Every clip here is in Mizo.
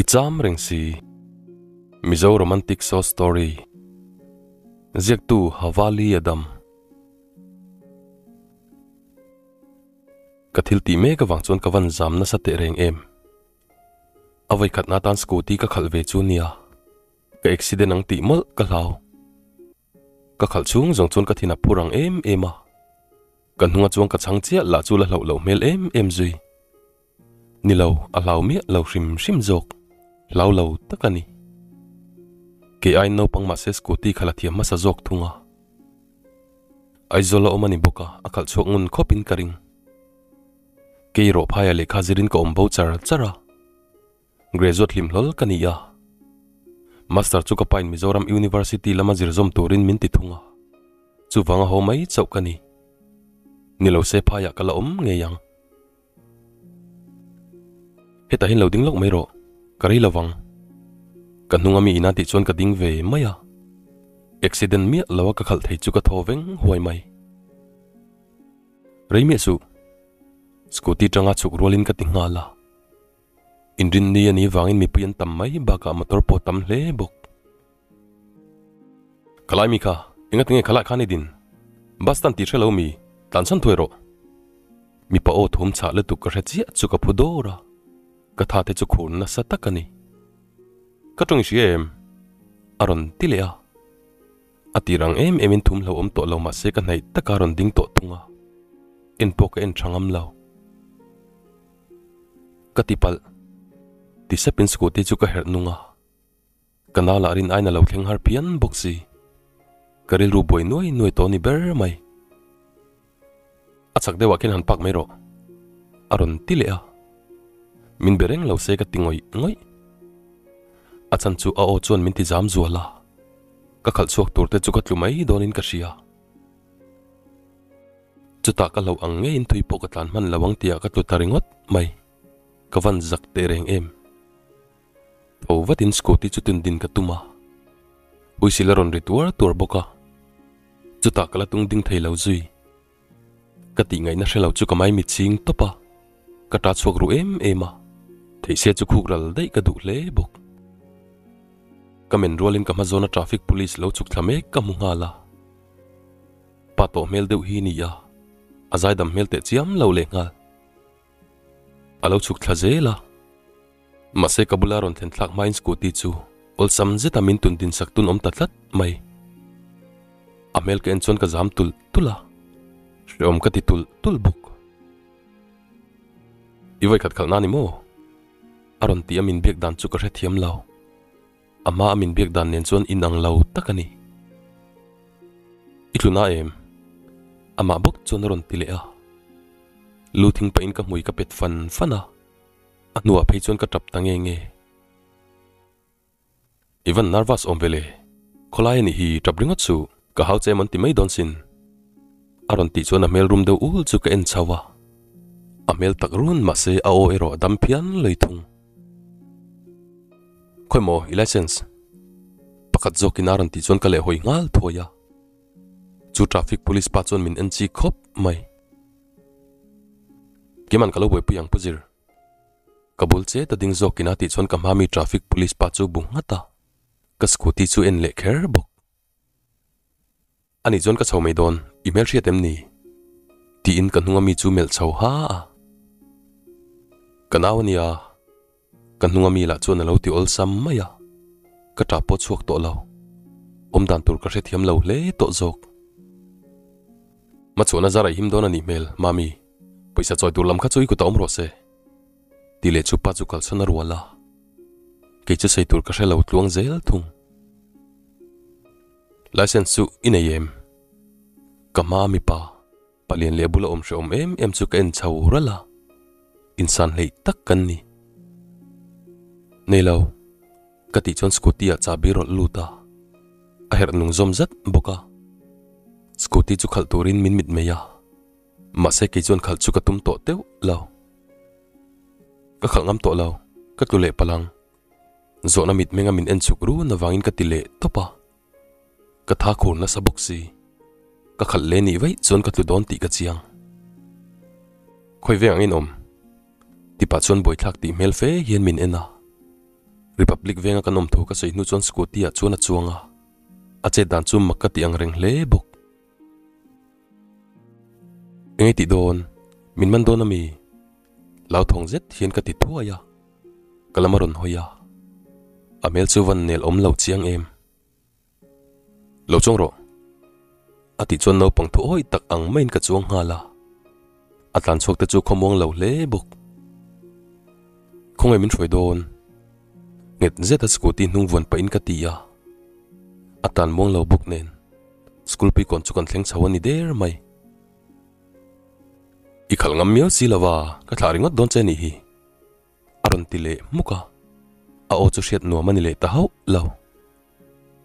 I cham reng si. Mizo romantic short story. Ziaktu Havali Adam. Ka thil tih mek avang chuan ka van zam nasa teh reng em. A vawi khatna atan scooty ka khalh ve chu nia. Ka accident ang tih mawlh ka hlau. Ka khalh chhung zawng chuan ka thin a phur ang em em a. Ka hnunga chuan ka chhang chiah lah chu la hlauh loh hmel em em zui. Ni lo, a hlau miah lo hrim hrim zawk. Hlau lo tak a ni. Kei aiin naupang mahse scooty kha la thiam hmasa zawk thung a. Aizawl a awm a ni bawk a, a khalh chhuak ngun khawpin ka ring. Kei erawh phaia lehkha zirin ka awm bo char char a. Graduate hlim hlawl ka ni a. Master chu ka pain Mizoram University lama zir zawm turin min ti thung a. Chuvang a haw mai chauh ka ni. Ni lo se phaiah ka la awm ngei ang. Hetah hian lo ding lawk mai rawh, ka rei lovang. Ka hnunga mi ina tih chuan ka ding ve mai a. Accident miah lo a ka khalh thei chu ka thaw veng huai mai. Rei miah suh. Scooty tanga chhuk rualin ka ti nghal a. Inrinni a nih vangin mipui an tam mai bakah motor pawh tam hle bawk. Ka lai mi kha, enga tinge khalai khan i din? Bus stand tih hre lo mi, tlan chhan thuai rawh. Mipa aw thum chhah lutuk ka hre chiah chu ka phu dawr a, ka tha te chu khur nasa tak a ni. Ka tawng i hria em? A rawn ti leh a. A tir ang em em in thum hlo awm tawh lo mahse ka hnaih taka rawn ding tawh thung a, en pawh ka en tha ngam lo. Ka ti palh. Ti sepin scooty chu ka herh nung a. Ka nau lah rin aina lo thleng har phian bawk si. Ka rilru buai nuai nuai tawh ni ber mai. A chak deuhah khian han park mai rawh. A rawn ti leh a. Min be reng lo se ka ti ngawih ngawih. A chhan chu a aw chuan min ti zam zual a. Ka khalh chhuak tur te chu ka tlu mai dawnin ka hria. Chutah ka hlauh ang ngeiin thui pawh ka tlan hman lo ang tihah ka tlu ta ringawt mai. Ka van zak teh reng em. Tho vatin scooty chu tundin ka tum a. Huisil a rawn ri tuar tuar bawk a. Chutah ka la tung ding thei lo zui. Ka tih ngaihna hre lo chu ka maimi ching tawp a. Ka ta chhuak ru em em a. Theihse chu khuk ral daih ka duh hle bawk. Ka men rualin ka hma zawna traffic police lo chhuk thla mek ka hmu nghal a. Pa tawh hmel deuh hi ni a, a zaidam hmel teh chiam lo leh nghal. A lo chhuk thla zel a, mahse ka bula rawn thlen thlak hmain scooty chu awlsam zeta min tun din sak tun awm ta tlat mai. A hmel ka en chuan ka zam tulh tulh a, hrehawm ka ti tulh tulh bawk. I vawikhat khalh na ni maw? A rawn ti a min biak dan chu ka hrethiam lo. A hma a min biak dan nen chuan inang lo tak a ni. I tluna em? Amah bawk chuan a rawn ti leh a. Lu thing pahin ka hmui ka pet fan fan a, a hnuah phei chuan ka tap ta nge nge. I van nervous awm ve le, khawlai a nih hi tap ringawt suh, ka hau che em an ti mai dawn sin. A rawn tih chuan a hmel rum deuh ul chu ka en chho a, a hmel tak run mahse a aw erawh a dam phian lei thung. Khawi maw i license? Pakhat zawkin a rawn tih chuan ka leh hawi nghal thuai a. Chu traffic police pa chuan min en chik khawp mai. Keimahn ka lo buaipui ang Pu Zir. Ka bul che ta ding zawkin a tih chuan ka hma mi traffic police pa chu bu nghat a. Ka scooty chu en leh kher bawk. Ani chuan ka chho mai dawn, i hmelhriat em ni? Tiin ka hnunga mi chu melh chho ha a. Ka nau a nia, ka hnunga mi lah chuan a lo ti awlsam mai a, ka tah pawh chhuak tawh lo. Awmdan tur ka hrethiam lo hle tawh zawk. Hmachhuahna zar a him dawn a nih hmel, Mami. Pawisa chawi tur lam kha chu i kutah awm rawh se. Ti leh chu pa chu kalsan a rual a, kei chu sawi tur ka hre lo tluang zel thung. License chu i nei em? Ka hma mipa, palian leh bula awm hrehawm em em chu ka en chho ralh a, insan hleih tak kan ni. Nei lo, ka tih chuan scooty ah chahbi rawlh lut a, a herh nung zawm zat bawk a. Scooty chu khalh turin min mit mei a, mahse kei chuan khalh chu ka tum tawh teuh lo. Ka khalh ngam tawh lo, ka tlu leh palang. Zawhna mitmenga min en chhuk run avangin ka ti leh tawp a, ka tha khur nasa bawk si. Ka khalh leh nih vaih chuan ka tlu dawn tih ka chiang. Khawi veng angin awm? Tipah chuan buaithlak tih hmel fe hian min en a. Republic venga kan awm thu ka sawi hnu chuan scooty ah chuan a chuang a, a chet dan chu mak ka ti ang reng hle bawk. Eng ei tih dawn? Min man dawn ami? Lauthawng zet hian ka ti thuai a, ka lam a rawn hawi a, a hmel chu van nel awm lo chiang em. Lo chuang rawh. A tih chuan naupang thu awih tak ang maiin ka chuang nghal a, a tlan chhuak te chu khawmuang lo hle bawk. Khawngaih min hruai dawn? Nghet zeta scooty hnung vuan pahin ka ti a, a tlan muang lo bawk nen school pui kawn chu kan thleng chho a ni der mai. I khalh ngam miau si lova, ka thlah ringawt dawn che nih hi. A rawn ti leh hmuk a, a aw chu hriat nuam a ni leh ta hauh lo.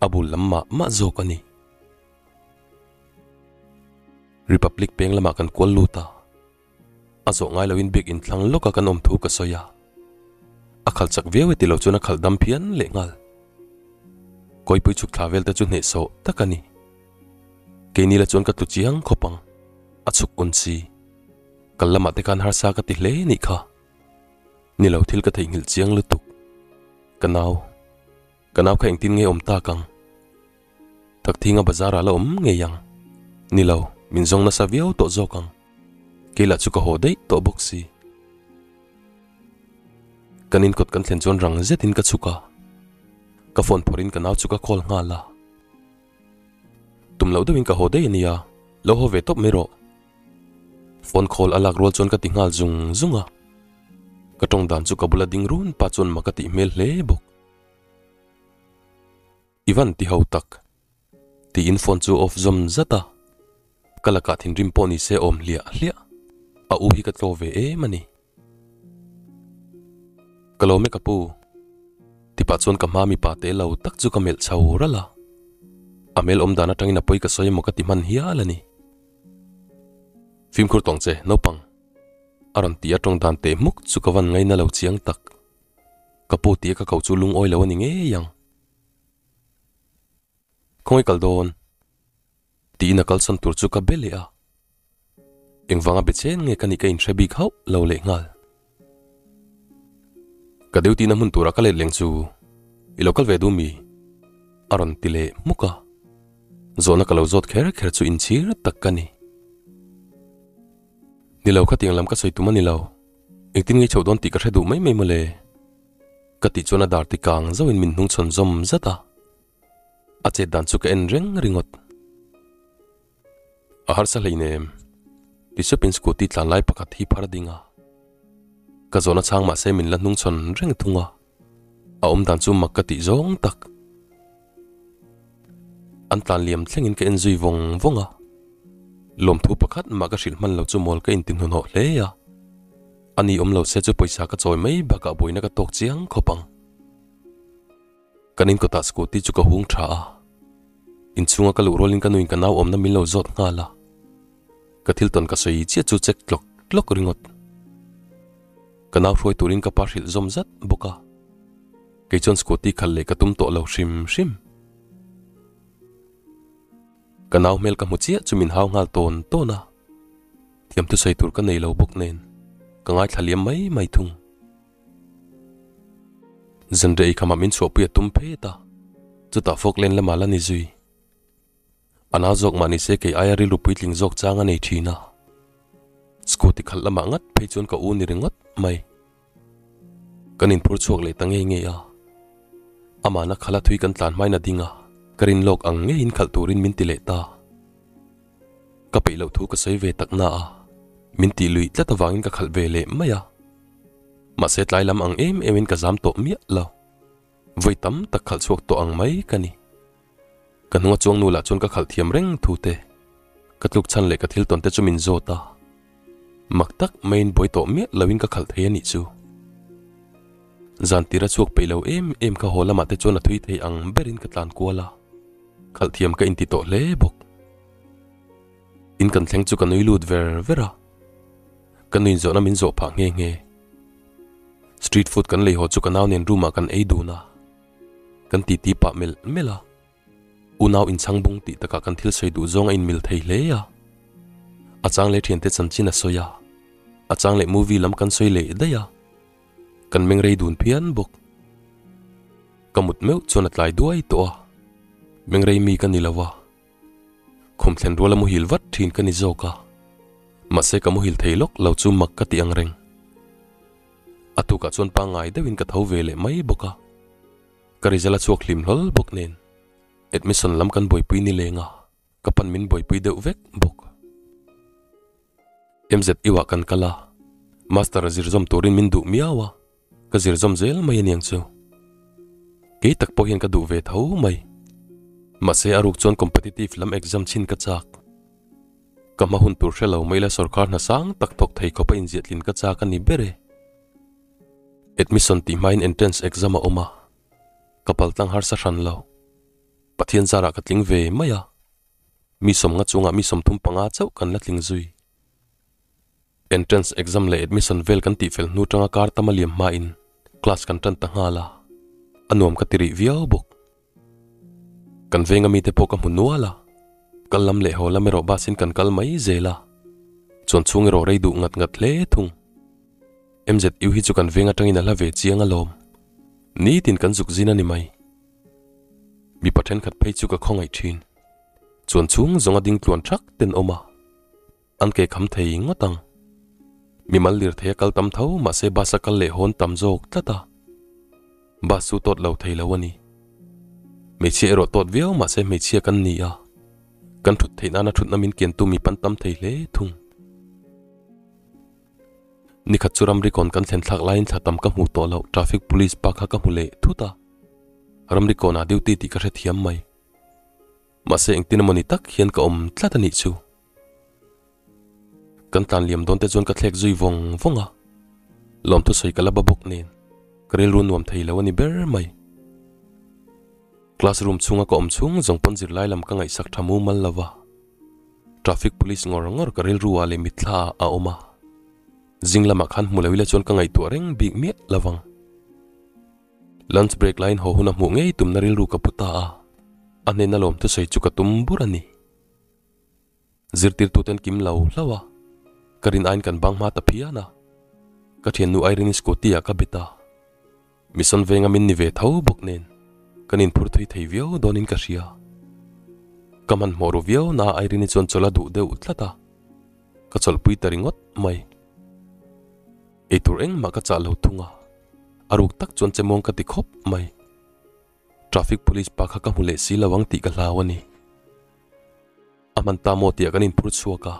A bul lam mah mah zawk a ni. Republic peng lamah kan kual lut a, a zawh ngai loin biak inthlang lawka kan awm thu ka sawi a. A khalh chak viau e ti lo chuan a khalh dam phian leh nghal. Kawipui chhuk thla vel te chu hnehsawh tak a ni. Keini la chuan ka tlu chiang khawp ang, a chhuk un si. Kal lamah te khan harsa ka ti hle nih kha. Ni lo thil ka theihnghilh chiang lutuk. Ka nau. Ka nau kha engtin nge awm tak ang? Thakthinga bazar ah la awm ngei ang. Ni lo, min zawng nasa viau tawh zawk ang. Kei lah chu ka haw daih tawh bawk si. Kan inkawt kan thlen chuan rang zetin ka chhuk a. Ka phone phawrhin ka nau chu ka call nghal a. Tum loh deuhin ka haw daih a nia, lo haw ve tawp mai rawh. Phone call a lak rual chuan ka ti nghal zung zung a, ka tawng dan chu ka bula ding run pa chuan mak a tih hmel hle bawk. I van ti ho tak tiin phone chu off zawm zat a, ka lakah thinrim pawh ni se awm hliah hliah, a u hi ka tlaw ve em a ni. Ka lawm e ka pu. Tipah chuan ka hma mipa te lo tak chu ka melh chho ralh a, a hmel awm dan atangin a pawi ka sawi emaw ka ti hman hial a ni. Fimkhur tawng che, naupang. A rawn ti a tawng dan teh hmuk chu ka van ngaina lo chiang tak. Ka pu tia ka ko chu lungawi lo a ni ngei ang. Khawngaih kal dawn. Tiin a kalsan tur chu ka be leh a. Engvanga be chen nge ka nih ka inhre bik hauh lo leh nghal. Ka duty na hmun tura ka let leng chu i lo kal ve duh mi? A rawn ti leh hmuk a. Zawhna ka lo zawt kher kher chu inchhir tak ka ni. Ni lo khatiang lam ka sawi tum a ni lo. Engtin nge i chhoh dawn tih ka hre duh mai mai mawle. Ka tih chuan a dar ti kang zauhin min hnung chhawn zawm zat a. A chet dan chu ka en reng ringawt. A harsa hleinem. Ti supin scooty tlan lai pakhat hi phar ding a. Ka zawhna chhang mahse min la hnung chhawn reng thung a. A awm dan chu mak ka tih zawng tak. An tlan liam thlengin ka en zui vawng vawng a. Lawmthu pakhat mah ka hrilh hman lo chu mawl ka inti hnuhnawh hle a. Ani awm lo se chu pawisa ka chawi mai bakah buaina ka tawk chiang khawp ang. Kan inkawtah scooty chu ka hung tha a, inchhunga ka luh rualin ka nuin ka nau awmna min lo zawt nghal a, ka thil tawn ka sawi chiah chu check tlawk tlawk ringawt. Ka nau hruai turin ka pa hrilh zawm zat bawk a, kei chuan scooty khalh leh ka tum tawh lo hrim hrim. Ka nau hmel ka hmu chiah chu min hau nghal tawn tawn a, thiam thusawi tur ka nei lo bawk nen ka ngaithla liam mai mai thung. Zanriah ei khamah min chhuahpui a tum phet a, chutah Falkland lamah la ni zui. A nau zawk mah ni se kei aia rilru puitling zawk chang a nei thin a. Scooty khalh lamah ngat phei chuan ka u ni ringawt mai. Kan inphur chhuak leh ta ngei ngei a. Amahna khala thui kan tlan hmain a ding a, ka rin lawk ang ngeiin khalh turin min ti leh ta. Ka peih loh thu ka sawi ve tak na a, min tih luih tlat avangin ka khalh ve leh mai a. Mahse tlai lam ang em em in ka zam tawh miah lo. Vawi tam tak khalh chhuak tawh ang mai ka ni. Ka hnunga chuang nu lah chuan ka khalh thiam reng thu te, ka tluk chhan leh ka thil tawn te chu min zawt a. Mak tak maiin buai tawh miah lo in ka khalh thei a nih chu. Zan tira chhuak peih lo em em kha haw lamah te chuan a thui thei ang berin ka tlan kual a. Khalh thiam ka inti tawh hle bawk. In kan thleng chu ka nui lut ver ver a. Ka nuin zawhna min zawh phah nghe nghe. Street food kan lei haw chu ka nau nen room ah kan ei dun a. Kan titi pah melh melh a. Unau inchhang bung tih takah kan thil sawi duh zawng a inmil thei hle a. A chang leh thiante chanchin a sawi a. A chang leh movie lam kan sawi leh daih a. Kan meng rei dun phian bawk. Ka mut meuh chuan a tlai duai tawh a, mengrei mi ka ni lo a, khum thlen ruala muhil vat thin ka ni zawk a, mahse ka muhil thei lawk lo chu mak ka ti ang reng. A tukah chuan pangngai deuhin ka tho ve leh mai bawk a, ka result a chhuak hlim hlawl bawk nen admission lam kan buaipui ni leng a, ka pan min buaipui deuh vek bawk. MZU ah kan kal a, master zir zawm turin min duh miau a. Ka zir zawm zel mai aniang chu. Kei tak pawh hian ka duh ve tho mai. Mahse a ruk chuan competitive lam exam chhin ka chak. Ka hma hun tur hre lo mai la sorkar hna sang tak thawk thei khawpa inziahtlin ka chak a ni ber e. Admission tih hmain entrance exam a awm a, ka paltlang harsa hran lo. Pathian zarah ka tling ve mai a, mi sawmnga chungah mi 35 chauh kan la tling zui. Entrance exam leh admission vel kan tihfel hnu tanga kar tam a liam hmain class kan tan ta nghal a, a nuam ka ti rih viau bawk. Kan venga mite pawh ka hmu nual a, kal lam leh haw lam erawh bus in kan kal mai zel a, chuan chhung erawh rei duh ngat ngat hle thung. MZU hi chu kan veng atangin a hla ve chiang alawm, nitin kan zuk zin a ni mai. Mipa thenkhat phei chu ka khawngaih thin, chuan chhung zawnga ding tluan thak ten awm a. An ke kham thei ngawt ang. Mimal lirthei a kal tam tho mahse bus a kal leh hawn tam zawk tlat a. Bus chu tawt lo thei lo a ni. Hmeichhia erawh tawt viau mahse hmeichhia kan ni a. Kan thut theih nana thutna min kiantu mi pan tam thei hle thung. Nikhat chu ramri kawn kan thlen thlak laiin thla tam ka hmuh tawh loh traffic police pa kha ka hmu leh thut a. Ramri kawnah duty tih ka hrethiam mai. Mahse engtin emawni tak hian ka awm tlat a nih chu. Kan tlan liam dawn te chuan ka thlek zui vawng vawng a, lawmthu sawi ka la ba bawk nen ka rilru nuam thei lo a ni ber mai. Class room chhunga ka awm chhung zawng pawn zirlai lam ka ngaihsak tha mumal lo va, traffic police ngawr ngawr ka rilru ah leh mitthla ah a awm a, zing lamah khan hmu lo ila chuan ka ngaihtuah reng bik miah lo vang. Lunch break laiin haw hun a hmuh ngei tumna rilru ka pu ta a, a hnena lawmthu sawi chu ka tum bur a ni. Zirtirtuten kim lo hlauh a, ka rin aiin kan bang hma ta phian a. Ka thiannu Irene scooty ah ka bet a, Mission venga min ni ve tho bawk nen kan inphur thui thei viau dawnin ka hria. Ka hmanhmawh ru viau na Irene chuan chawlh a duh deuh tlat a, ka chawlhpui ta ringawt mai. Eitur engmah ka chah lo thung a, a ruk tak chuan chemawng ka ti khawp mai. Traffic police pa kha ka hmu leh si lo ang tih ka hlau a ni. A hman ta maw tih ah kan inphur chhuak a,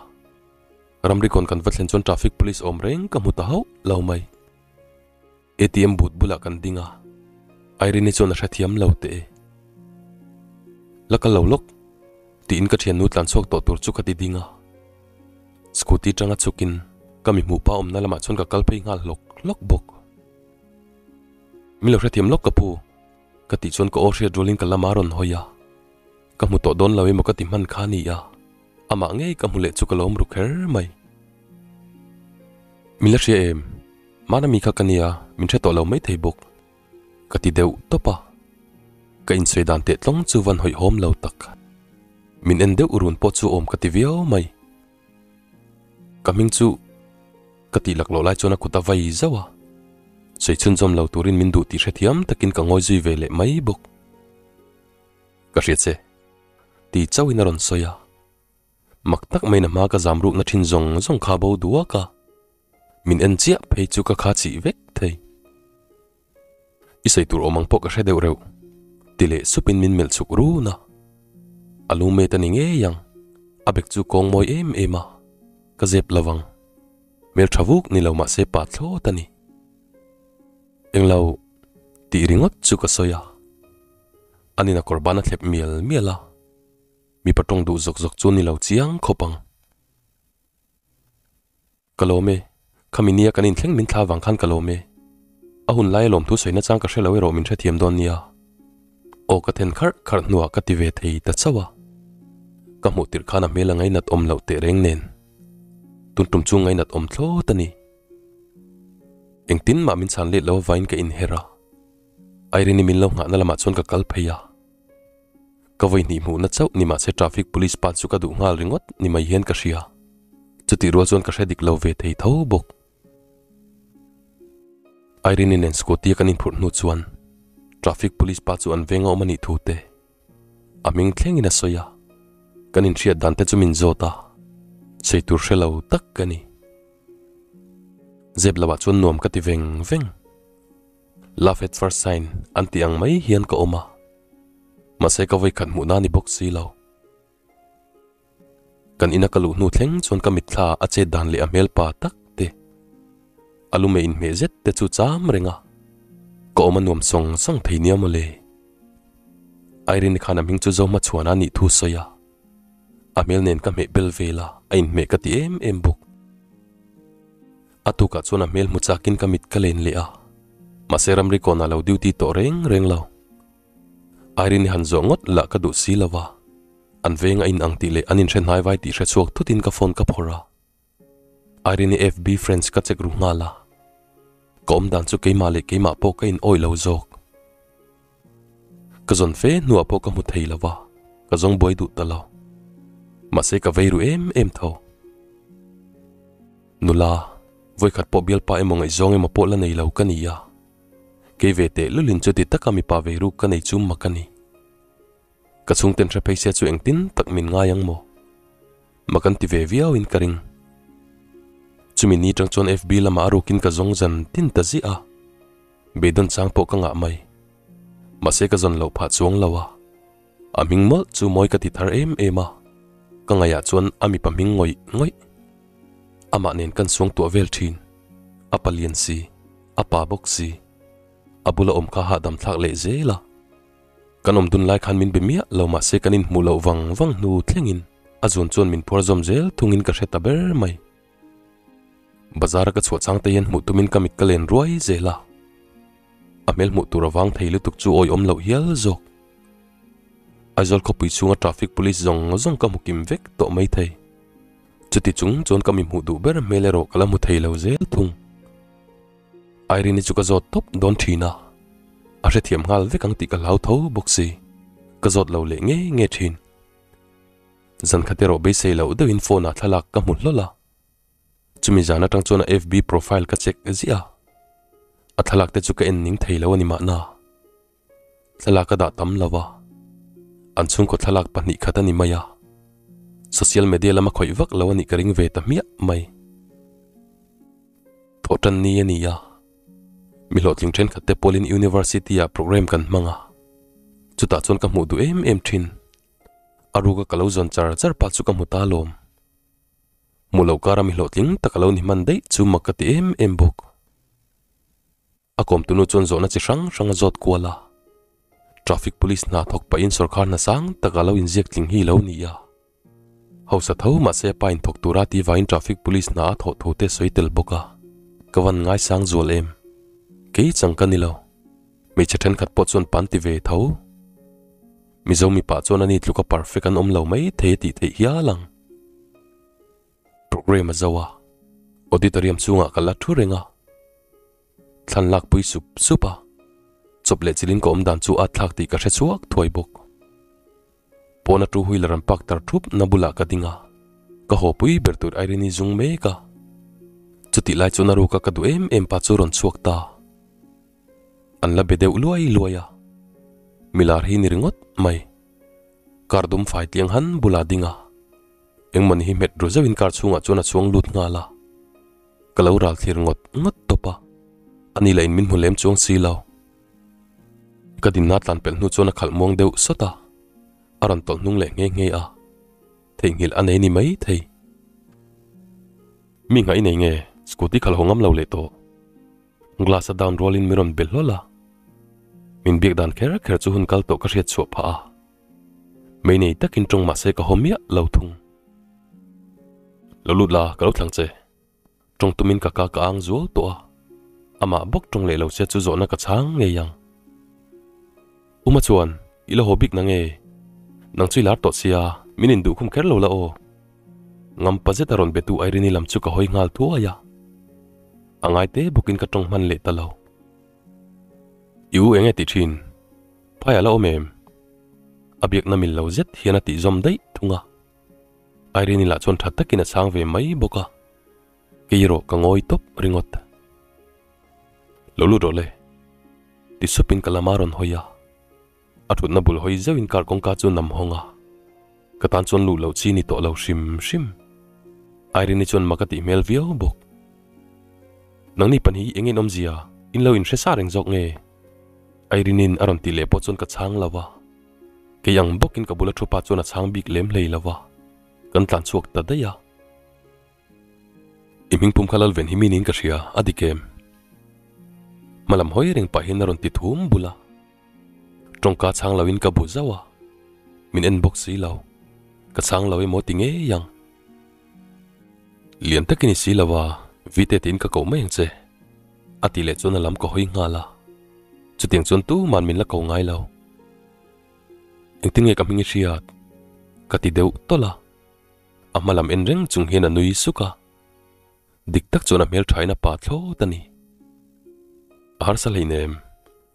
ramri kawn kan va thlen chuan traffic police awm reng ka hmu ta hauh lo mai. ATM booth bulah kan ding a, Irene-i chuan a hrethiam lo teh e. La kal lo lawk tiin ka thiannu tlan chhuak tawh tur chu ka ti ding a. Scooty tanga chhukin ka mi hmuh pa awmna lamah chuan ka kal phei nghal hlawk hlawk bawk. Min lo hrethiam lawk ka pu, ka tih chuan ka aw hriat rualin ka lamah a rawn hawi a. Ka hmu tawh dawn lo emaw ka ti hman kha a ni a, amah ngei ka hmu leh chu ka lawm ru kher mai. Min la hria em? Hmana mi kha ka nia, min hre tawh lo mai thei bawk. Ka ti deuh tawp a, ka insawi dan teh tlawng chu van hawihhawm lo tak. Min en deuh run pawh chu awm ka ti viau mai. Ka hming chu ka tih laklawh lai chuan a kut a vai zauh a, sawi chhunzawm lo turin min duh tih hrethiam takin ka ngawi zui ve leh mai bawk. Ka hria che, ti chauhin a rawn sawi a. Mak tak maiin a hma ka zam rukna thin zawng zawng kha bo duak a, min en chiah phei chu ka kha chih vek thei. I sawi tur awm ang pawh ka hre deuh reuh, ti leh supin min melh chhuk run a. A lu met a ni ngei ang, a bek chu kawng mawi em em a, ka zep lo vang. Hmeltha vuk ni lo mahse pa thlawt a ni. Englo tih ringawt chu ka sawi a, anin a kawr ban a thlep mial mial a. Mipa tawng duh zawk zawk chu ni lo chiang khawp ang. Ka lawm e, khami nia kan inthleng min thla vang khan ka lawm e. A hun laia lawmthu sawi nachang ka hre lo erawh min hrethiam dawn nia. Aw ka then kharh kharh hnuah ka ti ve thei ta chauh a. Ka hmuh tirh khan a hmel a ngainat awm loh teh reng nen. Tun tum chu ngainat awm thlawt a ni. Engtin mah min chhan let lo avangin ka inher a. Irene-i min lo nghahna lamah chuan ka kal phei a. Ka vawi hnih hmuhna chauh ni mahse traffic police pa chu ka duh nghal ringawt ni mai hian ka hria. Chutih rual chuan ka hre dik lo ve thei tho bawk. Irene-i nen scooty a kan inphurh hnu chuan Traffic police pa chu an veng a awm a nih thu te a hming thlengin a sawi a, kan inhriat dan te chu min zawt a, sawi tur hre lo tak ka ni. Zep lohah chuan nuam ka ti veng veng. Love at first sign an tih ang mai hian ka awm a, mahse ka vawikhat hmuhna ni bawk si lo. Kan ina ka luh hnu thleng chuan ka mitthla a chet dan leh a hmel pa tak te, a lu mei inhmeh zet te chu cham reng a, ka awm a nuam sawng sawng thei nia mawle. Irene khan a hming chu Zohma chhuan a nih thu sawi a, a hmel nen ka hmeh bel vel a, a inhmeh ka ti em em bawk. A tukah chuan a hmel hmu chakin ka mit ka len leh a, mahse ramri kawnah lo duty tawh reng reng lo. Irene han zawh ngawt lah ka duh si lo va, an veng a in ang tih leh an inhre hnai vai tih hre chhuak thutin ka phone ka phawrh a. Irene FB friends ka check ru nghal a, ka awm dan chu keimah leh keimah pawh ka in awih lo zawk. Ka zawn fe hnuah pawh ka hmu thei lo va, ka zawng buai duh ta lo. Mahse ka vei ru em em tho. Nula, vawikhat pawh bialpa emaw ngaihzawng emaw pawh la nei lo ka ni a. Kei ve teh lulin chuti taka mipa vei ruk ka nei chu mak a ni. Ka chhungten hre phei se chu engtin tak min ngai ang maw? Mak an ti ve viauin ka ring. Chumi ni tang chuan FB lamah a rukin ka zawng zan tin ta ziah a, beidawn chang pawh ka ngah mai. Mahse ka zawn loh phah chuang lo a, a hming mawlh chu mawi ka ti thar em em a, ka ngaihah chuan a mipa hming ngawih ngawih. Amah nen kan suangtuah vel thin, a palian si. A pa bawk si. A bula awm kha hahdam thlak leh zel a. Kan awm dun lai khan min be miah lo mahse kan inhmuh loh vang vang hnu thlengin a zun chuan min phuar zawm zel thungin ka hre ta ber mai. Bazar a ka chhuah chang te hian hmuh tumin ka mit ka len ruai zel a. A hmel hmuh tur avang thei lutuk chu awihawm loh hial zawk. Aizawl khawpui chhunga traffic police zawng zawng ka hmu kim vek tawh mai thei. Chuti chung chuan ka mi hmuh duh ber hmel erawh ka la hmu thei lo zel thung. Irene-i chu ka zawt tawp dawn thin a, a hrethiam nghal vek ang tih ka hlau tho bawk si, ka zawt lo leh nge nge thin. Zan khat erawh beisei loh deuhin phone ah thlalak ka hmu hlawl a, chumi zan atang chuan a FB profile ka check ziah a, a thlalak te chu ka en ning thei lo a ni mahna. Thlalak a dah tam lo a, an chhungkaw thlalak pahnih khat a ni mai a, social media lama khawih vak lo a nih ka ring ve ta hmiah mai. Thawhtan ni a ni a, mi hlawhtling thenkhat te pawlin university ah program kan hmang a, chutah chuan ka hmuh duh em em thin. A ruka ka lo zawn char char pah chu ka hmu ta alawm. Hmuh loh kara mi hlawhtling tak a lo ni hman daih chu mak ka ti em em bawk. A kawmtunu chuan zawhna chi hrang hrang a zawt kual a, Traffic Police hna thawk pahin sawrkar hna sang taka lo inziak tling hi lo ni a. Hausa tho mahse a pa inthawk tura ti vangin Traffic Police hna a thawh thu te sawi tel bawk a, ka van ngaisang zual em. Kei chang ka ni lo. Hmeichhe thenkhat pawh chuan pan ti ve tho. Mizo mipa chuan ani tluka perfect an awm lo mai thei a tih theih hial ang. Program a zo a, auditorium chungah ka la thu reng a. Thlan lak pui sup sup a, chawp leh chilin ka awm dan chu a thlak tih ka hre chhuak thuai bawk. Pawn a two wheeler an park tar thup na bulah ka ding a, ka haw pui ber tur Irene-i zung mek a. Chutih lai chuan a ruka ka duh em em pa chu rawn chhuak ta. An la be deuh luai luai a, milar hi ni ringawt mai. Car dum fai tliang han bulah ding a, engmawni hi hmet ru zeuhin car chhungah chuan a chuang lut nghal a. Ka lo ral thlir ngawt ngawt tawp a, ani lah in min hmu lem chuang si lo. Ka dinna tlan pelh hnu chuan a khalh muang deuh sawt a, a rawn tawlh hnung leh nghe nghe a, theihnghilh a nei ni mai thei. Mi nghah i nei nge, scooty khalh haw ngam lo leh tawh. Glass a down rualin min rawn be hlawl a, min biak dan kher kher chu hun kal tawh ka hriat chhuah phah a, mei nei takin tawng mahse ka haw miah lo thung. Lo lut la, ka lo thlang che. Tawng tumin ka ka ka ang zuau tawh a, amah bawk tawng leh lo se chu zawhna ka chhang ngei ang. Uma chuan, I la haw bik na nge? Nang chu i lar tawh sia, min induh khum kher lo la aw. Ngampa zeta rawn betu Irene-i lam chu ka hawi nghal thuai a. A ngai te bawkin ka tawng hman leh ta lo. I u eng nge tih thin? Phai a la awm em? A biakna mil lo zet hian a tih zawm daih thung a. Irene-i lah chuan tha takin a chhang ve mai bawk a, kei erawh ka ngawi tawp ringawt. Lo lut rawh le. Ti supin ka lam a rawn hawi a. A thutna bul hawi zeuhin car kawngka chu nam hawng a. Ka tan chuan luh loh chi ni tawh lo hrim hrim. Irene-i chuan mak a tih hmel viau bawk. Nangni pan hi eng in awmzia in lo inhre sa reng zawk nge? Irene-in a rawn tih leh pawh chuan ka chhang lo a. Kei ang bawkin ka bula thu pa chuan a chhang bik lem hlei lo a. Kan tlan chhuak ta daih a. I hming pum kha Lalven hi mi niin ka hria, a dik em? Hmalam hawi reng pah hian a rawn ti thum bul a. Tawngka chhang loin ka bu zauh a, min en bawk si lo. Ka chhang lo emaw ti ngei ang. Lian takin i si lo a, Vite tiin ka koh mai ang che. A tih leh chuan a lam ka hawi nghal a. Chutiang chuan tuman min la ko ngai lo. Engtin nge ka hming i hriat? Ka ti deuh tawlh a. A hma lam en reng chung hian a nui suk a, dik tak chuan a hmel thain a pa thlawt a ni. A harsa hleinem,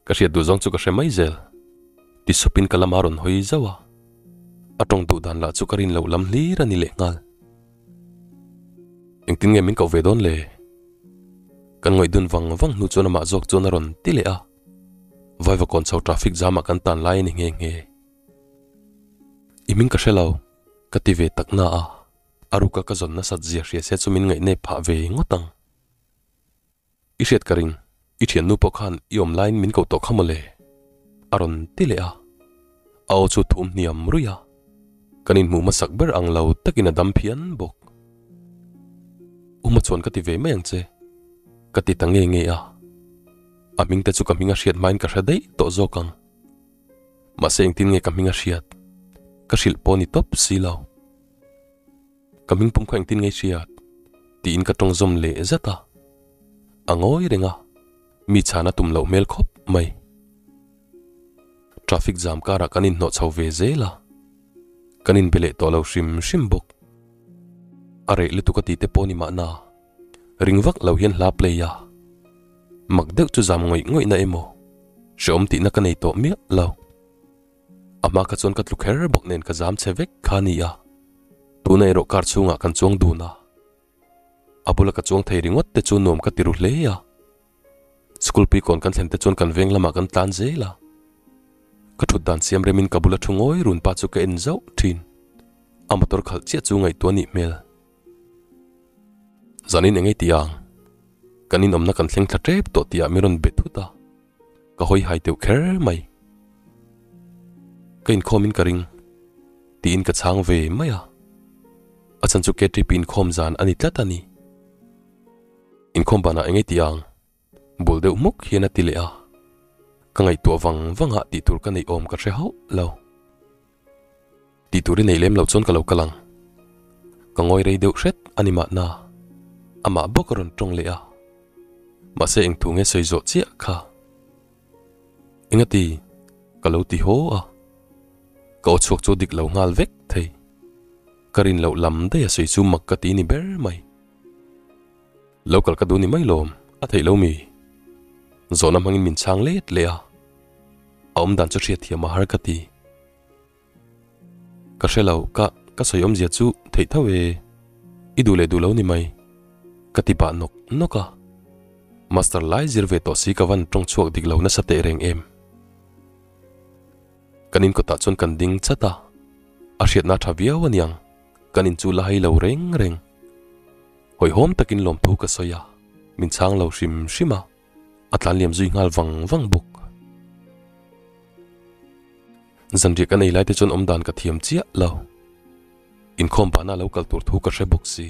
ka hriat duh zawng chu ka hre mai zel, ti supin ka lama rawn hawi zauh a, a tawng duh dan lah chu ka rin loh lam hlir a ni lehnghal. Engtin nge min koh ve dawn le? Kan ngawih dun vang vang hnu chuan amah zawk chuan a rawn ti leh a, Vaivakawn chho traffic jam ah kan tan lai a ni nghe nghe. I hming ka hre lo, ka ti ve tak na a, a ruka ka zawn nasat zia hria se chu min ngaihnep phah ve ngawt ang. I hriat ka ring, i thiannu pawh khan i awm laiin min koh tawh kha mawle, a rawn ti leh a, a aw chu thum hniam ruih a, kan inhmuh hmasak ber ang lo takin a dam phian bawk. U hmachhuan ka ti ve mai ang che, ka ti ta nge nge a, a hming te chu ka hming a hriat hmain ka hre daih tawh zawk ang. Mahse engtin nge ka hming a hriat? Ka hrilh pawh ni tawp si lo. Ka hming pum kha engtin nge i hriat? Tiin ka tawng zawm leh zat a. A ngawi reng a, mi chhan a tum loh hmel khawp mai. Traffic jam karah kan inhnawh chho ve zel a, kan inbe leh tawh lo hrim hrim bawk. A reh lutuk a ti te pawh ni mahna. Ring vak lo hian hla play a, mak deuh chu zam ngawih ngawih na emaw hreawm tihna ka nei tawh miah lo. A hma kha chuan ka tlu kher bawk nen ka zam che vek kha a ni a, tuna erawh car chhungah kan chuang dun a, a bula ka chuang thei ringawt te chu nuam ka ti ru hle a. School pui kawn kan thlen te chuan kan veng lamah kan tlan zel a, ka thut dan siam remin ka bula thu ngawi run pa chu ka en zauh thin, a motor khalh chiah chu ngaihtuah a nih hmel. Zanin eng ei tih ang? Kan inawmna kan thleng thla tep tawh tih ah min rawn be thut a, ka hawi hai deuh kher mai. Ka inkhawm in ka ring tiin ka chhang ve mai a, a chhan chu KTP inkhawm zan a ni tlat a ni. Inkhawm banah eng ei tih ang? Bul deuh hmuk hian a ti leh a, ka ngaihtuah vang vang ah tih tur ka neih awm ka hre hauh lo. Tih tur i neih lem loh chuan ka lo kal ang. Ka ngawi rei deuh hret a ni mahna. Amah bawk a rawn tawng leh a. Mahse eng thu nge sawi zawh chiah kha. Engati? Ka lo ti haw a. Ka aw chhuak chu dik lo nghal vek thei. Ka rin loh lam daih a sawi chu mak ka ti ni ber mai. Lo kal ka duh ni mai lawm, a theih lo mi? Zawhna hmangin min chhang let leh a. A awmdan chu hriatthiam a har ka ti. Ka hre lo, ka ka sawi awmzia chu theih tho e, i duh leh duh lo ni mai, ka ti bah nawk nawk a. Master lai zir ve tawh si ka van tawng chhuak dik lo nasa teh reng em. Kan in kawtah chuan kan ding chat a, a hriatna tha viau aniang, kan in chu la hai lo reng reng. Hawihhawm takin lawmthu ka sawi a, min chhang lo hrim hrim a. A tlan liam zui nghal vang vang bawk. Zanriah kan ei lai te chuan awm dan ka thiam chiah lo. Inkhawm bahna lo kal tur thu ka hre bawk si.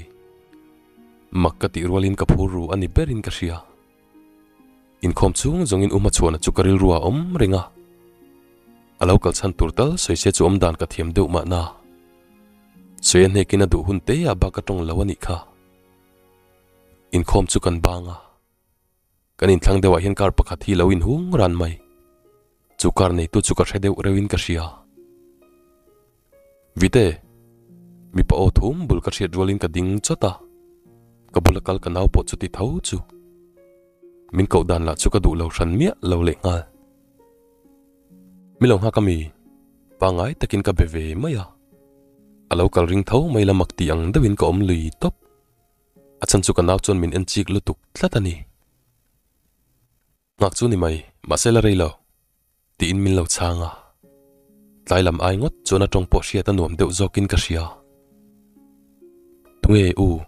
Mak ka tih rualin ka phur ru a ni berin ka hria. Inkhawm chung zawngin U Hmachhuana chu ka rilru a awm reng a. A lo kal chhan tur tal sawi se chu awm dan ka thiam deuh mahna. Sawi a hnekin a duh hun te ah bak a tawng lo a nih kha. Inkhawm chu kan bang a. Kan inthlang deuhah hian car pakhat hi lo inhung ran mai. Chu car neitu chu ka hre deuh reuhin ka hria. Vite, mipa aw thum bul ka hriat rualin ka ding chawt a, ka bula kal ka nau pawh chu ti tho chu. Min koh dan lah chu ka duh lo hran miah lo lehnghal. Mi lo nghak ami, pangngai takin ka be ve mai a. A lo kal ring tho mai la mak tih ang deuhin ka awm lui tawp. A chhan chu ka nau chuan min en chik lutuk tlat a ni. Nghak chu ni mai, mahse la rei lo, tiin min lo chhang a. Tlai lam ai ngawt chuan a tawng pawh hriat a nuam deuh zawkin ka hria. Tunge u?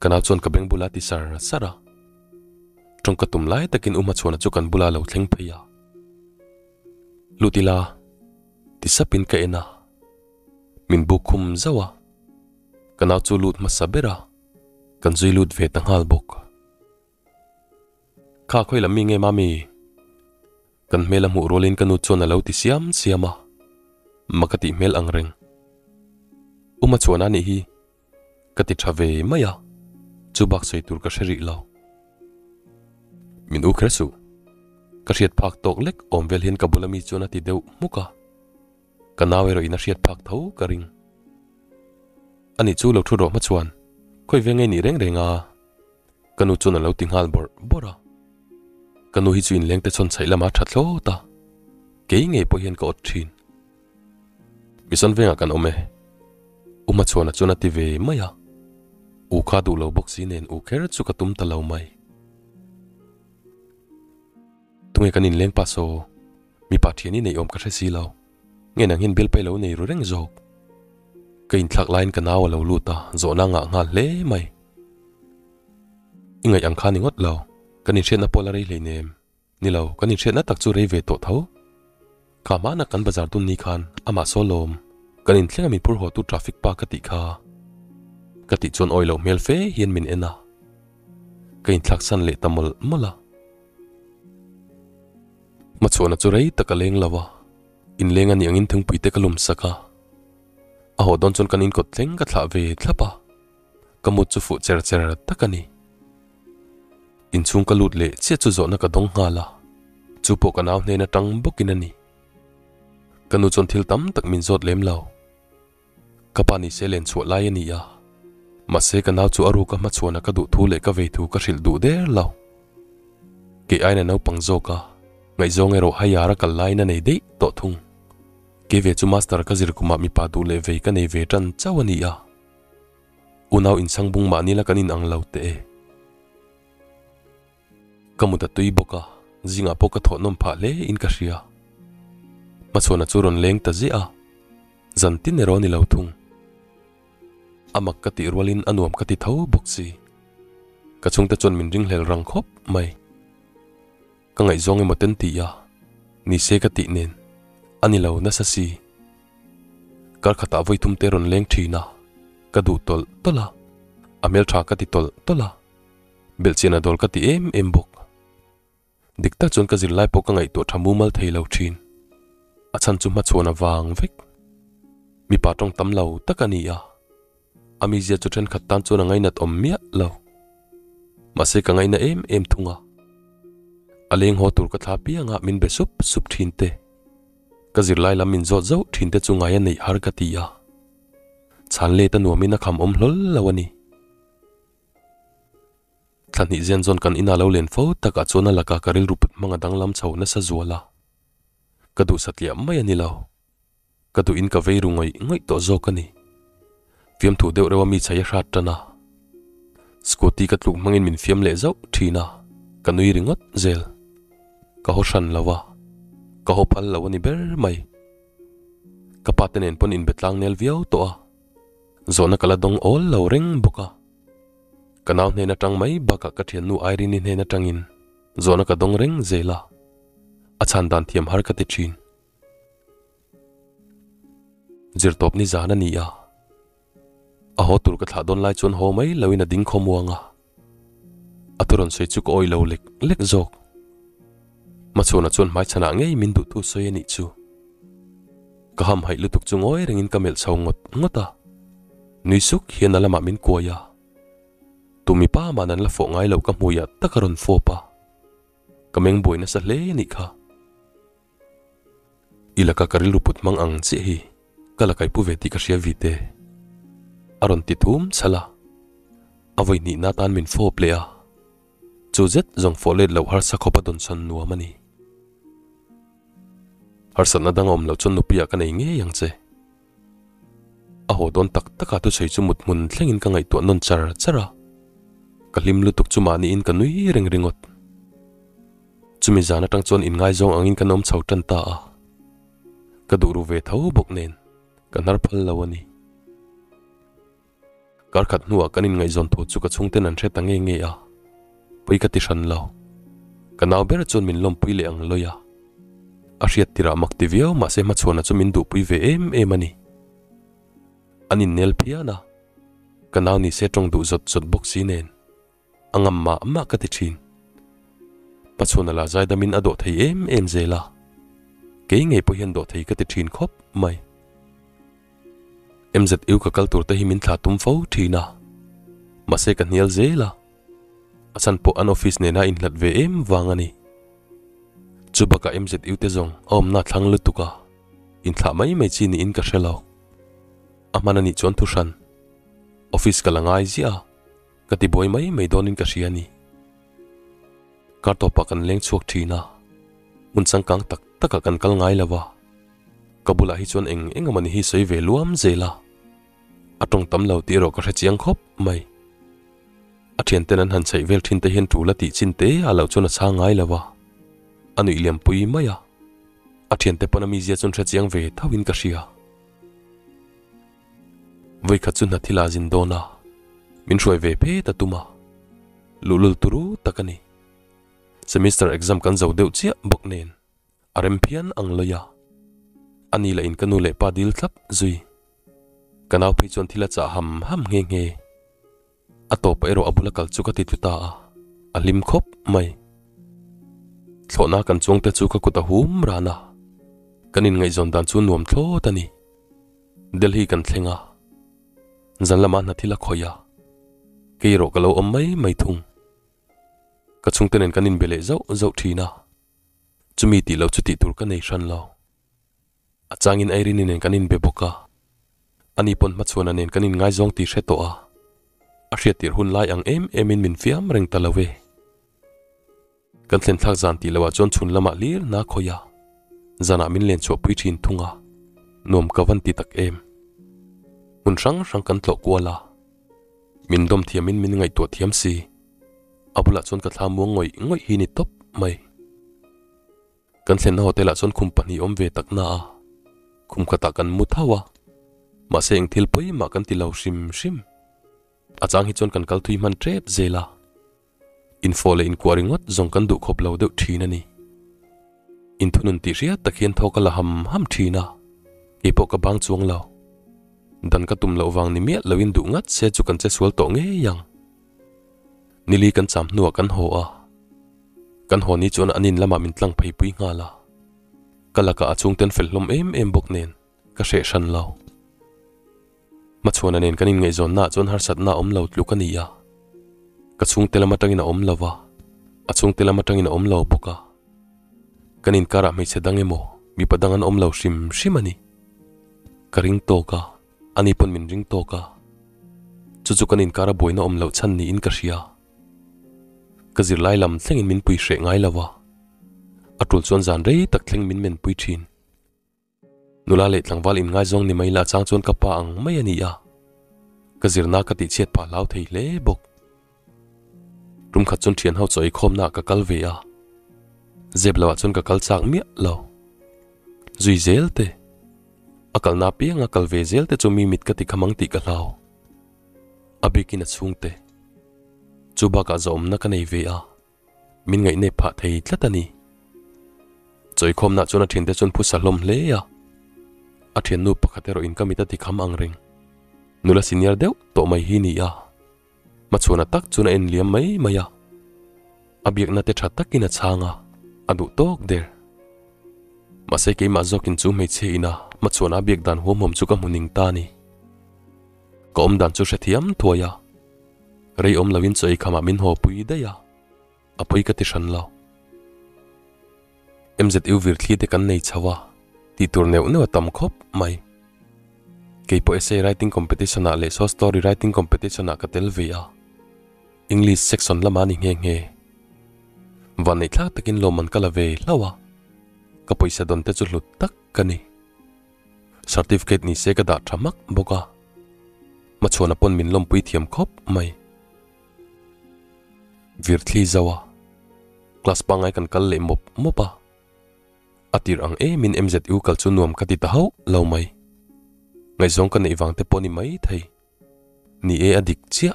Ka nau chuan ka beng bula ti sar sar a. Tawng ka tum lai takin u Hmachhuana chu kan bula lo thleng phei a. Lut ila, ti sapin ka en a. Min buk khum zauh a. Ka nau chu lut hmasa ber a, kan zui lut ve ta nghal bawk. Kha khawi lam mi nge mami? Kan hmel a hmuh rualin ka nu chuan a lo ti siam siam a, ma ka tih hmel ang reng. U Machhuana nih hi ka ti tha ve mai a, chu bak sawi tur ka hre rih lo. Min u kher suh. Ka hriat phak tawk lek awm vel hian ka bula mi chuan a ti deuh hmuk a, ka nau erawh in a hriat phak tho ka ring. Ani chu lo thu rawh hmachhuan, khawi ve ngei nih reng reng a. Ka nu chuan a lo ti nghal bawrh bawrh a. Ka nu hi chu inleng te chhawn chhaih lama tha thlawt a, kei ngei pawh hian ka awt thin. Mission vengah kan awm e. U Hmachhuana chuan a ti ve mai a. U kha duh lo bawk si nen u kher chu ka tum ta lo mai. Tunge kan inleng pa saw? Mipa thian i neih awm ka hre si lo. Nge nang hian bialpai lo nei ru reng zawk? Ka inthlak laiin ka nau a lo lut a, zawhna a ngah nghal hle mai. I ngaih ang kha ni ngawt lo, kan inhriatna pawh la rei hleinem. Ni lo, kan inhriatna tak chu rei ve tawh tho. Kha hmana kan bazar tun ni khan amah saw lawm, kan inthleng a min phur haw tu traffic pa ka tih kha. Ka tih chuan awi loh hmel fe hian min en a. Ka inthlak san leh ta mawlh mawlh a. Hmachhuahna chu rei tak a leng lo a, inleng a nih angin thingpui te ka lum sak a. A haw dawn chuan kan inkawt thleng ka thlah ve thlap a. Ka mut chu fuh cher cher tak a ni. Inchhung ka lut leh chiah chu zawhna ka dawng nghal a, chu pawh ka nau hnen atang bawkin a ni. Ka nu chuan thil tam tak min zawt lem lo. Ka pa ni se len chhuah lai a ni a, mahse ka nau chu a ruka hmachhuana ka duh thu leh ka vei thu ka hrilh duh der lo. Kei aina naupang zawk a, ngaihzawng erawh haiar a kal laiin a nei daih tawh thung. Kei ve chu master ka zir kumah mipa duh leh vei ka nei ve tan chauh a ni a. Unau inchhang bung mahni la kan inang lo teh e. Ka mut a tui bawk a, zingah pawh ka thawh nawm phah hle in ka hria. Hmachhuana chu rawn leng ta ziah a, zan tin erawh a ni lo thung. A mak ka tih rualin a nuam ka ti tho bawk si. Ka chhungte chuan min ringhlel rang khawp mai. Ka ngaihzawng emaw ten ti a, ni se ka tih nen, a ni lo nasa si. Kar khatah vawi thum te rawn leng thin a, ka duh tawlh tawlh a, a hmeltha ka ti tawlh tawlh a, belhchian a dawl ka ti em em bawk. Dik tak chuan ka zirlai pawh ka ngaihtuah tha mumal thei lo thin. A chhan chu hmachhuan a vang vek. Mipa tawng tam lo tak a ni a. A mizia chu thenkhat tan chuan a ngainat awm miah lo. Mahse ka ngaina em em thung a. A leng haw tur ka thla piangah min be sup sup thin te. Ka zirlai lam min zawt zauh thin te chu ngai a neih har ka ti a. Chhan let a nuamin a kham awm hlawl lo a ni. Thla hnih zian zawn kan inah lo len fo takah chuan a lakah ka rilru put hmang a danglam chho nasa zual a. Ka duh satliah mai a ni lo. Ka duh in ka vei ru ngawih ngawih tawh zawk a ni. Fiamthu deuh reuh a mi chhai a hrat tan a. Scooty ka tluk hmangin min fiam leh zauh thin a, ka nui ringawt zel. Ka haw hran lo a, ka haw phal lo a ni ber mai. Ka pa te nen pawn inbe tlang nel viau tawh a, zawhna ka la dawng awl lo reng bawk a. Ka nau hnen atang mai bakah ka thiannu Irene-i hnen atangin zawhna ka dawng reng zel a, a chhan dan thiam har ka ti thin. Zirtawp ni zan a ni a, a haw tur ka thlah dawn lai chuan haw mai loin a ding khawmuang a, a thu rawn sawi chu ka awih lo lek lek zawk. Hmachhuana chuan hmaichhanah ngei min duh thu sawi a nih chu. Ka hamhaih lutuk chu ngawi rengin ka melh chho ngawt ngawt a, nui suk hian a lamah min kuai a, tu mipa mah nan la fawh ngai loh ka hmuiah tak a rawn fawp a, ka meng buai nasa hle a nih kha. I laka ka rilru put hmang ang chiah hi ka la kaipu ve tih ka hria vite. A rawn ti thum chhal a, a vawi hnihna atan min fawp leh a, chu zet zawng fawh let loh harsa khawp a dawn chhan nuam a ni. Harsatna dang a awm loh chuan nupuiah ka nei ngei ang che. A haw dawn tak takah thusawi chu mut hmun thlengin ka ngaihtuah nawn char char a, ka hlim lutuk chu mahniin ka nui reng ringawt. Chumi zan atang chuan inngaizawng angin kan awm chho tan ta a. Ka duh ru ve tho bawk nen ka hnar phal lo a ni. Kar khat hnuah kan inngaihzawn thu chu ka chhungten an hre ta nge nge a, pawi ka ti hran lo. Ka nau ber chuan min lawmpui leh ang lawi a. A hriat tirah mak ti viau mahse hmachhuana chu min duhpui ve em em a ni. An innel phian a, ka nau ni se tawng duh zawt zawt bawk si nen a ngam mah mah ka ti thin. Hmachhuana lah zaidamin a dawh thei em em zel a, kei ngei pawh hian dawh thei ka ti thin khawp mai. MZU ka kal tur te hi min thlah tum fo thin a, mahse ka hnial zel a, a chhan pawh an office nena inhlat ve em vang a ni. Chu bakah MZU te zawng a awmna thlang lutuk a, inthlah mai mai chi niin ka hre lo. A hman a nih chuan thu hran, office ka la ngai ziah a, ka ti buai mai mai dawnin ka hria a ni. Kar tawpah kan leng chhuak thin a, hmun changkang tak takah kan kal ngai lo va, ka bulah hi chuan eng eng emawni hi sawi ve luam zel a, a tawng tam lo tih erawh ka hre chiang khawp mai. A thianten an han chheih vel thin te hian tul a tih chin te ah loh chuan a chhang ngai lo va, a nuih liam pui mai a, a thiante pawn a mizia chuan hre chiang ve tho in ka hria. Vawikhat chu hna thil ah zin dawn a, min hruai ve phet a tum a, luhlul turu tak a ni. Semester exam kan zo deuh chiah bawk nen a rem phian ang lawi a, a ni lah in ka nu leh pa dil thlap zui. Ka nau phei chuan thil a chah ham ham nghe nghe. A tawpah erawh a bula kal chu ka ti tlu ta a, a hlim khawp mai. Thlawhna kan chuang te chu ka kut a hum ran a, kan inngaihzawn dan chu nuam thlawt a ni. Delhi kan thleng a, zan lamah hna thil a khawih a, kei erawh ka lo awm mai mai thung. Ka chhungte nen kan inbe leh zauh zauh thin a, chumi tih loh chu tih tur ka nei hran lo. A changin Irene nen kan inbe bawk a, ani pawn hmachhuana nen kan inngaizawng tih hre tawh a, a hriattirh hun lai ang em emin min fiam reng ta lo e. Kan thlen thlak zan tih loah chuan chhun lamah hlir na khawih a, zanah min len chhuahpui thin thung a, nuam ka van ti tak em. Hmun hrang hrang kan tlawh kual a, min dawm thiamin min ngaihtuah thiam si, a bulah chuan ka thla muang ngawih ngawih hi ni tawp mai. Kan thlenna hotel ah chuan khum pahnih awm ve tak na a, khum khatah kan mu tho a, mahse eng thil pawimah kan ti lo hrim hrim. A chang hi chuan kan kal thui hman tep zel a, infawh leh inkuah ringawt zawng kan duh khawp lo deuh thin a ni. Inthunun tih hriat tak hian thawk a la ham ham thin a, keipawh ka bang chuang lo. Dan ka tum loh vang ni miah loin duh ngat se chu kan che sual tawh ngei ang. Nili kan cham hnuah kan haw a, kan haw ni chuan an in lamah min tlang phei pui nghal a, ka lakah a chhungten fel hlawm em em bawk nen ka hreh hran lo. Hmachhuana nen kan inngaihzawnnaah chuan harsatna a awm lo tluk a ni a, ka chhungte lam atangin a awm lo va, a chhungte lam atangin a awm lo bawk a, kan inkarah hmeichhe dang emaw mipa dang an awm lo hrim hrim a ni. Ka ring tawk a. Ani pawn min ring tawk a, chu chu kan inkar a buaina awm loh chhan niin ka hria. Ka zirlai lam thlengin min pui hreh ngai lo a, a tul chuan zan rei tak thleng min menpui thin. Nula leh tlangval inngaizawng ni mai lah chang chuan ka pa ang mai a ni a, ka zirna ka tihchhiat phah hlau thei hle bawk. Tum khat chuan thian ho chaw eikhawmna ah ka kal ve a, zep loh ah chuan ka kal chak miah lo. Zui zel te, a kalna apianga kal ve zel te chu mi mit ka ti kham ang tih ka hlau. A bikin a chhungte, chu bakah zawhawmna ka nei ve a, min ngaihnep phah thei tlat a ni. Chaw eikhawmna ah chuan a thiante chuan phusa hlawm hle a, a thiannu pakhat erawh in ka mit a ti kham ang reng. Nula senior deuh tawh mai hi ni a. Hmachhuana tak chuan a en liam mai mai a, a biakna te tha takin a chhang a, a duh tawk der. Mahse keimah zawkin chu hmeichhia ina hmachhuana a biak dan huamhawm chu ka hmu ning ta a ni. Ka awm dan chu hrethiam thuai a, rei awm loin chaw eikhamah min haw pui daih a, a pawi ka ti hran lo. MZU virthli te kan nei chho a, tih tur neuh neuh a tam khawp mai. Kei pawh essay writing competition ah leh short story writing competition ah ka tel ve a, English section lamah a ni nghe nghe. Vanneih thlak takin lawmman ka la ve hlauh a, ka pawisa dawn te chu hlut tak ka ni. Certificate ni se ka dah tha hmak bawk a, hmachhuana pawn min lawmpui thiam khawp mai. Virthli zauh a. Class pangngai kan kal leh mawp mawp a. A tir ang emin MZU kal chu nuam ka ti ta hauh lo mai. Ngaihzawng ka neih vang te pawh ni mai thei. Ni e a dik chiah.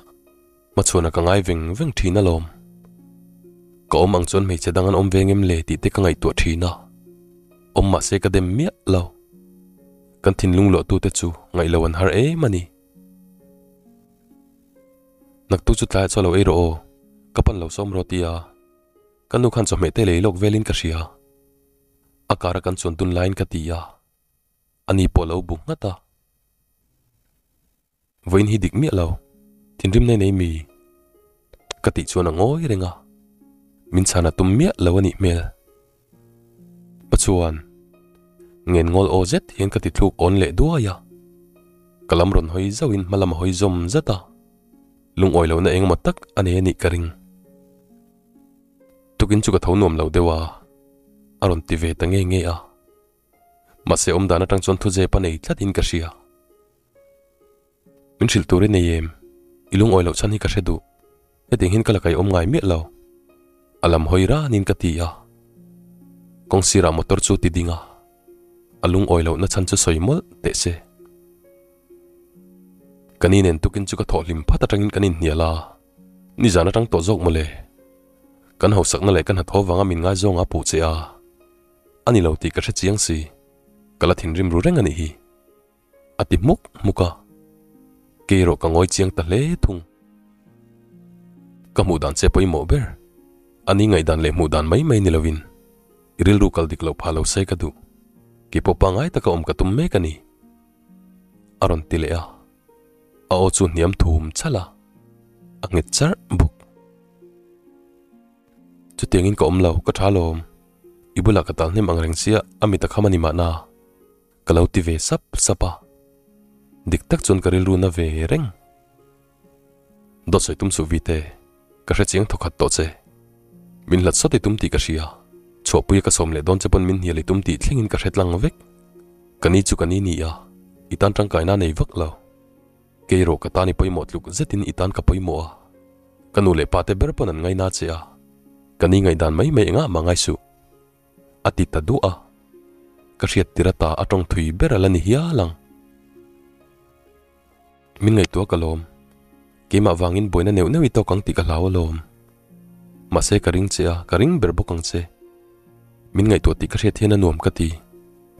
Hmachhuana ka ngai veng veng thin alawm. Ka awm ang chuan hmeichhe dang an awm veng em le tih te ka ngaihtuah thin a. Awm mahse ka dem miah lo. Kan thinlung luahtute chu ngaih lo an har em a ni. Naktuk chu tlaiah chuan lo ei rawh aw, ka pan lo sawm rawh tia ka nu khan chawhmeh te lei lawk velin ka hria. A kara kan chuan tun laiin ka ti a, ani pawh lo bu nghat a. Vawiin hi dik miah lo, thinrim nei nei mi ka tih chuan a ngawi reng a, min chhan a tum miah lo a nih hmel. Pa chuan ngen ngawl aw zet hian ka ti thluk awn leh duai a, ka lam rawn hawi zauhin hma lam a hawi zawm zat a, lungawi lohna engemaw tak a nei a nih ka ring. Tukin chu ka tho nuam lo deuh a, a rawn ti ve ta nge nge a, mahse awmdan atang chuan thuzep a nei tlatin ka hria. Min hrilh tur i nei em? I lungawi loh chhan hi ka hre duh. Hetiang hian ka la kai awm ngai miah lo. A lam hawi ranin ka ti a. Kawng sirah motor chu ti ding a. A lungawi lohna chhan chu sawi mawlh teh se. Ka ni nen tukin chu ka thawh hlim phat atangin kan inhnial a. Nizan atang tawh zawk mawle. Kan hausakna leh ka hnathawh vanga min ngaizawng a puh che a. A ni lo tih ka hre chiang si. Ka la thinrim ru reng a nih hi. A ti hmuk hmuk a, kei erawh ka ngawi chiang ta hle thung. Ka hmuh dan che pawimawh ber, a ni ngaihdan leh hmuh dan mai mai ni lovin i rilru kal dik loh phah lo se ka duh. Kei pawh pangngai taka awm ka tum mek a ni, a rawn ti leh a, a aw chu hniam thum chhalh a, a nghet charh bawk. Chutiangin ka awm lo, ka tha alawm, i bulah ka tal hnem ang reng sia a mit a kham a ni mahna. Ka lo ti ve sap sap a, dik tak chuan ka rilru na ve reng. Dawt sawi tum suh Vite, ka hre chiang thawkhat tawh che. Min hlat sawt i tum tih ka hria, chhuahpuia ka sawm leh dawn che pawn min hnial i tum tih thlengin ka hre tlang vek. Ka ni chu ka ni ni a, i tan tangkaina nei vak lo. Kei erawh ka tan i pawimawh tluk zetin i tan ka pawimawh a, ka nu leh pa te ber pawn an ngaina che a, ka ni ngaihdan mai mai engah mah ngai suh. A ti ta duah a, ka hriat tir ata a tawng thui ber a la ni hial ang. Min ngaihtuah ka lawm, keimah vangin buaina neuh neuh i tawk ang tih ka hlau alawm. Mahse ka ring che a, ka ring ber bawk ang che. Min ngaihtuah tih ka hriat hian a nuam ka ti,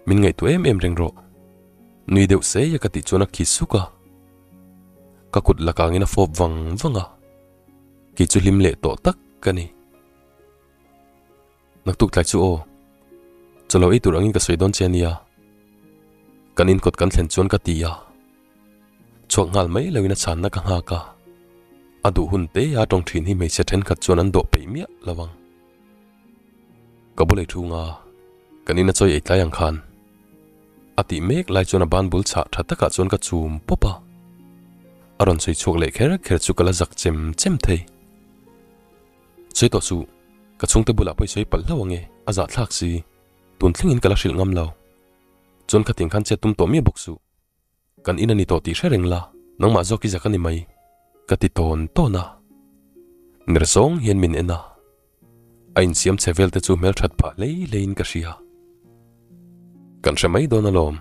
min ngaihtuah em em reng rawh. Nui deuh sei a ka tih chuan a khi suk a, ka kut la kangin a fawp vang vang a, kei chu hlim leh tawh tak ka ni. Naktuk tlai chu aw. Chawlo ei tur angin ka sawi dawn che ania. Kan inkawt kan thlen chuan ka ti a. Chhuak nghal mai loin a chhanna ka nghak a. A duh hun te a tawng thin hi hmeichhe thenkhat chuan an dawh peih miah lo ang. Ka bul ei thung a, kan in a chawi ei tlai ang khan. A tih mek lai chuan a ban bul chhah tha takah chuan ka chum pawp a. A rawn sawi chhuak leh kher kher chu ka la zak chem chem thei. Sawi tawh suh, ka chhungte bulah pawh i sawi palh hlauh ange, a zahthlak si. Tun thlengin ka la hrilh ngam lo. Chuan khatin khan chet tum tawh miah bawk suh. Kan in a ni tawh tih hre reng la, nangmah zawk i zak a ni mai, ka ti tawn tawn a. Ner zawng hian min en a, a insiam chhe vel te chu hmelthat phah hlei hleiin ka hria. Kan hre mai dawn alawm,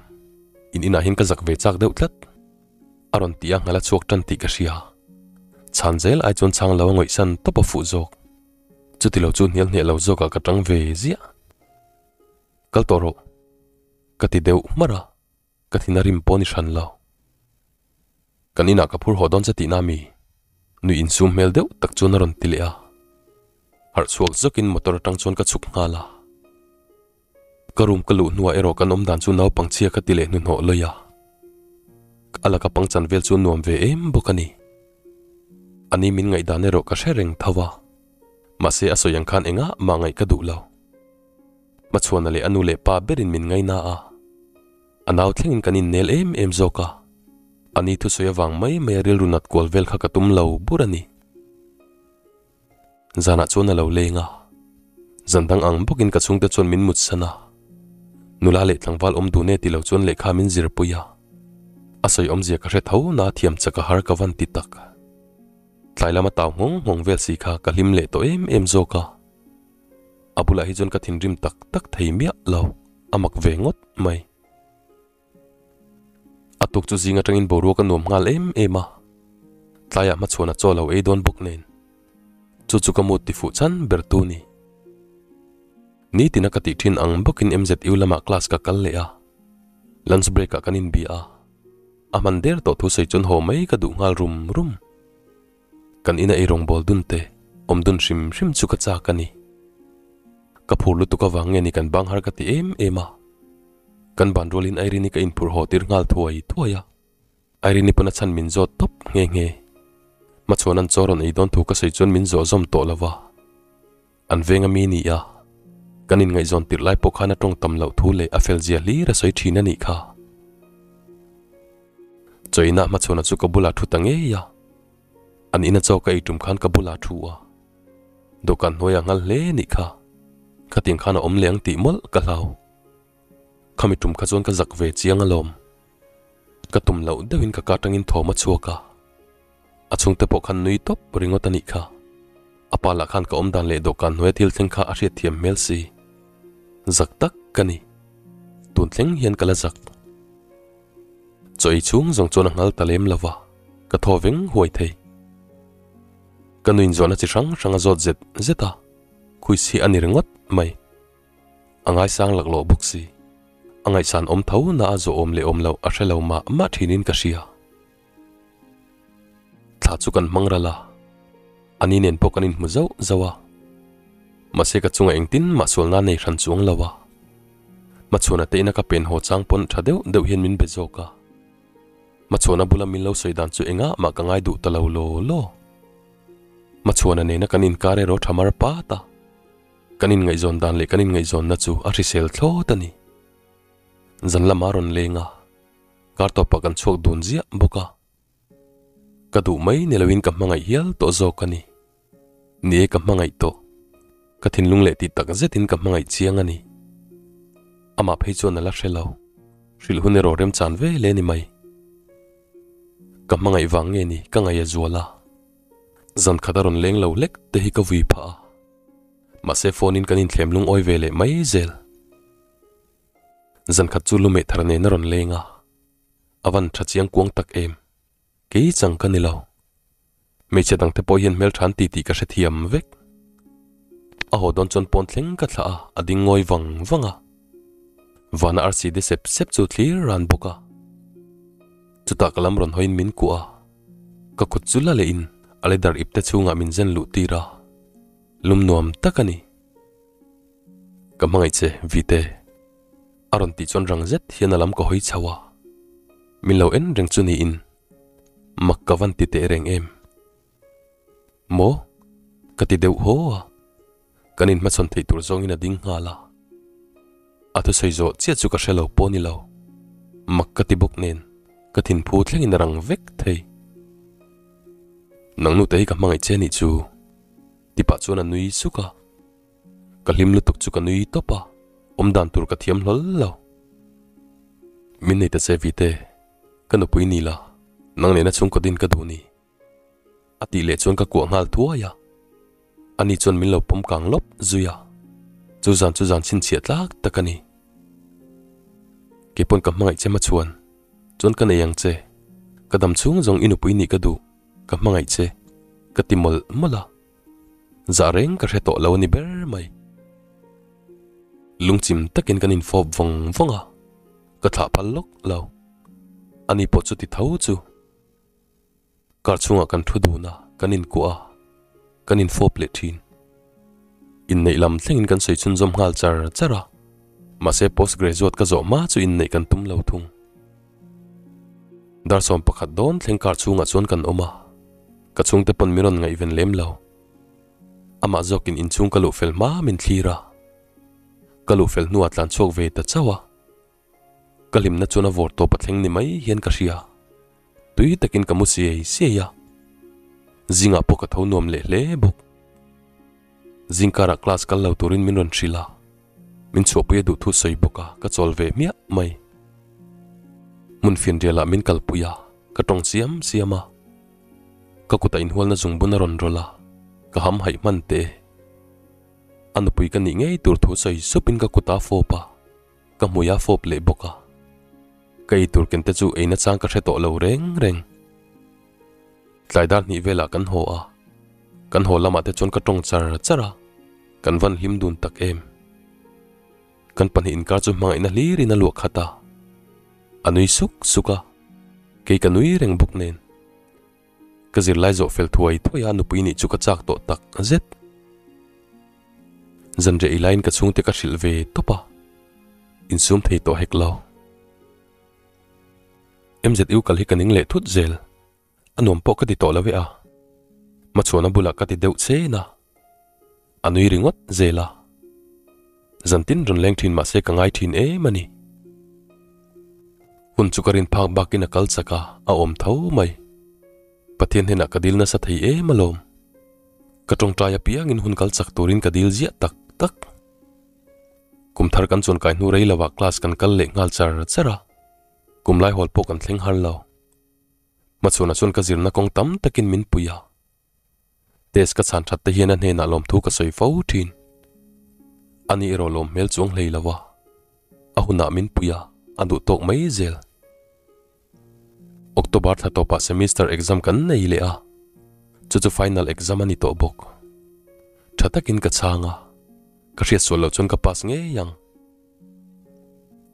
in inah hian ka zak ve chak deuh tlat. A rawn ti a, nghal a chhuak tan tih ka hria. Chhan zel ai chuan chhang lo a ngawihsan tawp a fuh zawk. Chuti lo chu hnial hneh lo zawkah ka tang ve ziah. Kal tawh rawh. Ka ti deuh hmarh a, ka thin a rim pawh ni hran lo. Kan inah ka phur haw dawn che tihna mi? Nui insum hmel deuh tak chuan a rawn ti leh a. Harh chhuak zawkin motor atang chuan ka chhuk nghal a. Ka room ka luh hnuah erawh kan awm dan chu naupang chhia ka ti leh hnuhnawh lawih a. A laka pangchan vel chu nuam ve em bawk a ni. A ni min ngaihdan erawh ka hre reng tho a. Mahse a sawi ang khan engah mah ngaih ka duh lo. Hmachhuana leh a nu leh pa berin min ngaina a. A nau thlengin kan innel em em zawk a. A ni thusawi avang mai mai a rilru nat kual vel kha ka tum lo bur a ni. Zanah chuan a lo leng a, zan dang ang bawkin ka chhungte chuan min mutsan a. Nula leh tlangval awm dun e ti lo chuan lehkha min zirpui a. A sawi awmzia ka hre tho na thiam chak a har ka van ti tak. Tlai lama tau nghawng nghawng vel si kha ka hlim leh tawh em em zawk a. A bulah hi chuan ka thinrim tak tak thei miah lo, a mak ve ngawt mai. A tuk chu zing atangin boruak a nuam nghal em em a, tlaiah hmachhuan a chaw lo ei dawn bawk nen. Chu chu ka mood tifuh chhan ber tu ni. Nitina ka tih thin ang bawkin MZU lamah class ka kal leh a, lunch break ah kan inbia a, a hman der tawh thu sawi chuan haw mai ka duh nghal rum rum. Kan ina eirawng bawl dun te, awm dun hrim hrim chu ka chak a ni. Ka phur lutuk avang nge ni kan bang har ka ti em em a. Kan ban rualin Irene-i ka inphurh haw tir nghal thuai thuai a. Irene-i pawn a chhan min zawt tawp nghe nghe. Hmachhuan an chaw rawn ei dawn thu ka sawi chuan min zawh zawm tawh lo va. An veng a mi ni a, kan inngaihzawn tirh lai pawh khan a tawng tam loh thu leh a fel zia hlir a sawi thin a nih kha. Chawinah hmachhuana chu ka bulah thu ta ngei a, an ina chaw ka ei tum khan ka bulah thu a, dawhkan hnuaiah nghal hle a nih kha, khatiang khan a awm leh ang tih mawlh ka hlau. Khami tum kha chuan ka zak ve chiang alawm. Ka tum loh deuhin ka ka atangin thawm a chhuak a, A chhungte pawh khan nui tawp ringawt a nih kha. A pa lah khan ka awm dan leh dawhkan hnuaia thil thleng kha a hriat thiam hmel si. Zak tak ka ni. Tun thleng hian ka la zak. Chaw ei chhung zawng chuan a nghal ta lem lo va, ka thaw veng huai thei. Ka nuin zawhna chi hrang hrang a zawt zet zet a, khuis hi a ni ringawt mai. A ngaisang laklawh bawk si. A ngaihsan awm tho na a zawh awm leh awm loh a hre lo mah mah thinin ka hria. Thla chu kan hmang ral a, a ni nen pawh kan inhmu zauh zauh a. Mahse ka chungah engtin mah sualna nei hran chuang lo a. Hmachhuana te ina ka pen haw chang pawn tha deuh deuh hian min be zawk a. Hmachhuana bula min lo sawi dan chu engah mah ka ngai duh ta lo law law. Hmachhuana nena kan inkar erawh tha mar pat a. Kan inngaihzawn dan leh kan inngaihzawnna chu a hrisel thlawt a ni. Zan lama rawn leng a. Kar tawpah kan chhuak dun ziah bawk a, ka duh mai ni loin ka hmangaih hial tawh zawk a ni. Ni e ka hmangaih tawh, ka thinlung leh tih tak zetin ka hmangaih chiang a ni. Amah phei chuan a la hre lo, hrilh hun erawh remchan ve le ni mai. Ka hmangaih vang nge ni ka ngaih a zual a, zan khat a rawn leng lo lek te hi ka vui phah a, mahse phone in kan inthlem lungawi ve leh mai zel. Zan khat chu lumeh thar nen a rawn leng a, a van tha chiang kuang tak em? Kei chang ka ni lo. Hmeichhe dangte pawh hian hmeltha an ti tih ka hrethiam vek. A haw dawn chuan pawn thleng ka thlah a, a ding ngawi vang vang a. Vana arsi de sep sep chu thlir ran bawk a. Chutah ka lam rawn hawiin min kuah a, ka kut chu la lehin a leather ipte chhungah min zen luh tir a, lum nuam tak a ni. Ka hmangaih che, Vite. A rawn tih chuan rang zet hian a lam ka hawi chho a, min lo en reng chu niin mak ka van ti teh reng em. Maw? Ka ti deuh haw a, kan inhmachhawn theih tur zawngin a ding nghal a. A thusawi zawh chiah chu ka hre lo pawh ni lo, mak ka ti bawk nen ka thinphu thlengin a rang vek thei. Nang nute hi ka hmangaih che nih chu, ti pah chuan a nui suk a. Ka hlim lutuk chu ka nui tawp a, awm dan tur ka thiam hlawl lo. Min nei ta che Vite, ka nupui ni la, nang nena chhungkaw din ka duh ni. A tih leh chuan ka kuah nghal thuai a, ani chuan min lo pawm kang lawp zui a, chu zan chu zan chhinchhiah tlak tak a ni. Keipawn ka hmangaih che hmachhuan chuan ka nei ang che, ka dam chhung zawng i nupui nih ka duh, ka hmangaih che, ka ti mawlh mawlh a. Zah reng ka hre tawh lo a ni ber mai. Lungchim takin kan infawp vawng vawng a, ka thlah phal lawk lo. Ani pawh chu ti tho chu. Car chhungah kan thu dun a, kan inkuah a, kan infawp leh thin. Inneih lam thlengin kan sawi chhunzawm nghal char char a, mahse post graduate ka zawh hma chu inneih kan tum lo thung. Dar 11 dawn thleng car chhungah chuan kan awm a, ka chhungte pawn min rawn ngaihven lem lo. Amah zawkin inchhung ka luh fel hma min thlir a, ka luh fel hnuah tlan chhuak ve ta chauh a. Ka hlimna chuan a vawr tawp a thleng ni mai hian ka hria. Tui takin ka mu siai siai a, zingah pawh ka tho nuam leh hle bawk. Zingkarah class kal lo turin min rawn hrilh a, min chhuahpui a duh thu sawi bawk a, ka chawl ve hmiah mai. Hmun fianrialah min kalpui a, ka tawng siam siam a. Ka kutah inhualna zungbun a rawn rawlh a, ka ham haih hman teh e. A nupui ka nih ngei tur thu sawi supin ka kut a fawp a, ka hmui a fawp leh bawk a. Ka ei tur ken te chu ei nachang ka hre tawh lo reng reng. Tlai dar hnih velah kan haw a, kan haw lamah te chuan ka tawng char char a, kan van hlim dun tak em. Kan pahnih inkar chu hmangaihna hlirin a luah khat a, a nui suk suk a, kei ka nui reng bawk nen. Ka zirlai zawh fel thuai thuai a nupui nih chu ka chak tawh tak zet. Zanriah i laiin ka chhungte ka hrilh ve tawp a, insum thei tawh hek lo. MZU kal hi ka ning leh thut zel, a nuam pawh ka ti tawh lo e a. Hmachhuana bulah ka ti deuh chen a, a nui ringawt zel a. Zantin rawn leng thin mahse ka ngai thin em a ni. Hun chu ka rin phak bakin a kal chak a, a awm tho mai. Pathian hnenah ka dil nasa thei em alawm. Ka tawngtai apiangin hun kal chak turin ka dil ziah tak tak. Kum thar kan chuan kai hnu rei lovah class kan kal leh nghal char char a, kum lai hawl pawh kan thleng har lo. Hmachhuanah chuan ka zirna kawng tam takin min pui a. Test ka chhan that te hian a hnenah lawmthu ka sawi fo thin. Ani erawh lawm hmel chuang hlei lo a, a hunah min pui a, a duh tawk mai zel. October thla tawpah semester exam kan nei leh a, chu chu final exam a ni tawh bawk. Tha takin ka chhang a, ka hriat sual loh chuan ka pass ngei ang.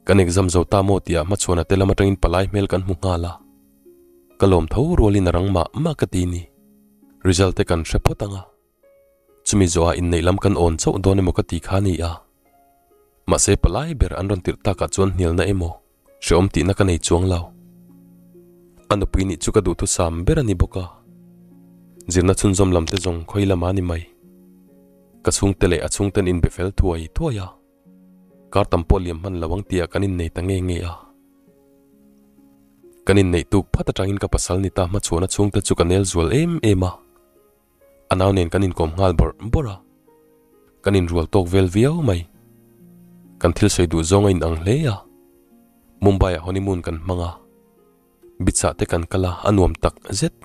Kan exam zo ta maw tih ah hmachhuana te lam atangin palai hmel kan hmu nghal a, ka lawm tho rualin a rang mah mah ka ti ni. Result te kan hre phawt ang a, chumi zawhah inneih lam kan awn chauh dawn emaw ka ti kha a ni a. Mahse palai ber an rawn tirh takah chuan hnialna emaw Hreawm tihna ka nei chuang lo. A nupui nih chu ka duhthusam ber a ni bawk a. Zirna chhunzawm lam te zawng khawi lama ni mai. Ka chhungte leh a chhungten inbe fel thuai thuai a. Kar tam pawh liam hman lo ang tihah kan innei ta nge nge a. Kan inneih tuk phat atangin ka pasal ni ta hmachhuana chhungte chu ka nel zual em em a. A nau nen kan inkawm nghal bawrh bawrh a, kan inrual tawk vel viau mai. Kan thil sawi duh zawng a inang hle a, Mumbai ah honeymoon kan hmang a, Beach ah te kan kal a, a nuam tak zet.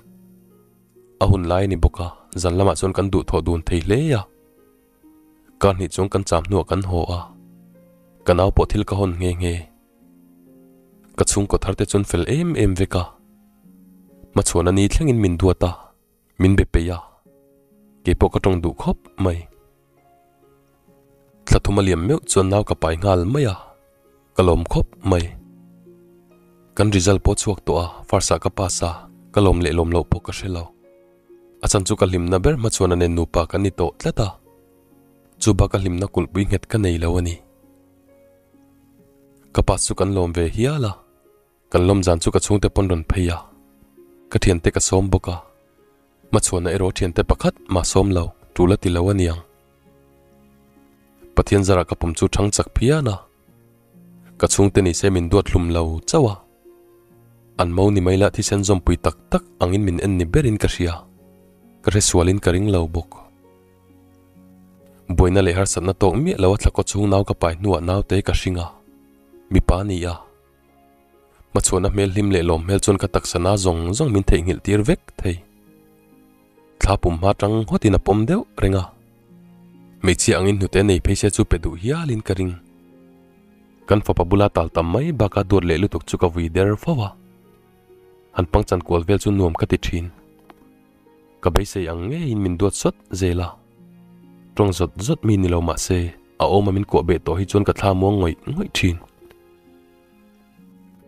A hun lai a ni bawk a, zan lamah chuan kan duhthawh dun thei hle a. Kar hnih chuan kan cham hnuah kan haw a, ka nau pawh thil ka hawn nghe nghe. Ka chhungkaw thar te chuan fel em em vek a, hmachhuan a ni thlengin min duat a. Min be peih a, kei pawh ka tawng duh khawp mai. Thla thum a liam meuh chuan nau ka pai nghal mai a, ka lawm khawp mai. Kan result pawh chhuak tawh a, first ah ka pass a, ka lawm leh lawm loh pawh ka hre lo. A chan chu ka hlimna ber hma chuan a nen nupa kan ni tawh tlat a, chu bak a hlimna kulhpui nghet ka nei lo a ni. Ka pass chu kan lawm ve hial a. Kan lawm zan chu ka chhungte pawn rawn phei a, ka thiante ka sawm bawk a, hmachhuana erawh thiante pakhat mah sawm lo, tul a ti lo a niang. Pathian zarah ka pum chu thang chak phian a, ka chhungte ni se min duat hlum lo chauh a, an mo ni mai lah thisen zawmpui tak tak angin min en ni berin ka hria, ka hresualin ka ring lo bawk. Buaina leh harsatna tawk miah lo a thla kaw chhung nau ka pai hnuah naute ka hring a, mipa a ni a. Hmachhuahna hmel hlim leh lawm hmel chuan ka taksa na zawng zawng min theihnghilh tir vek thei. Thla pum hma tang ngawtin a pawm deuh reng a. Hmeichhia angin hnute nei phei se chu pe duh hialin ka ring. Kan fapa bula tal tam mai baka duat leh lutuk chu ka vui der fo a. Han pangchan kual vel chu nuam ka ti thin. Ka beisei ang ngeiin min duat sawt zel a. Tawng zawt zawt mi ni lo mah se, a awma min kuah beh tawh hi chuan ka thla muang ngawih ngawih thin.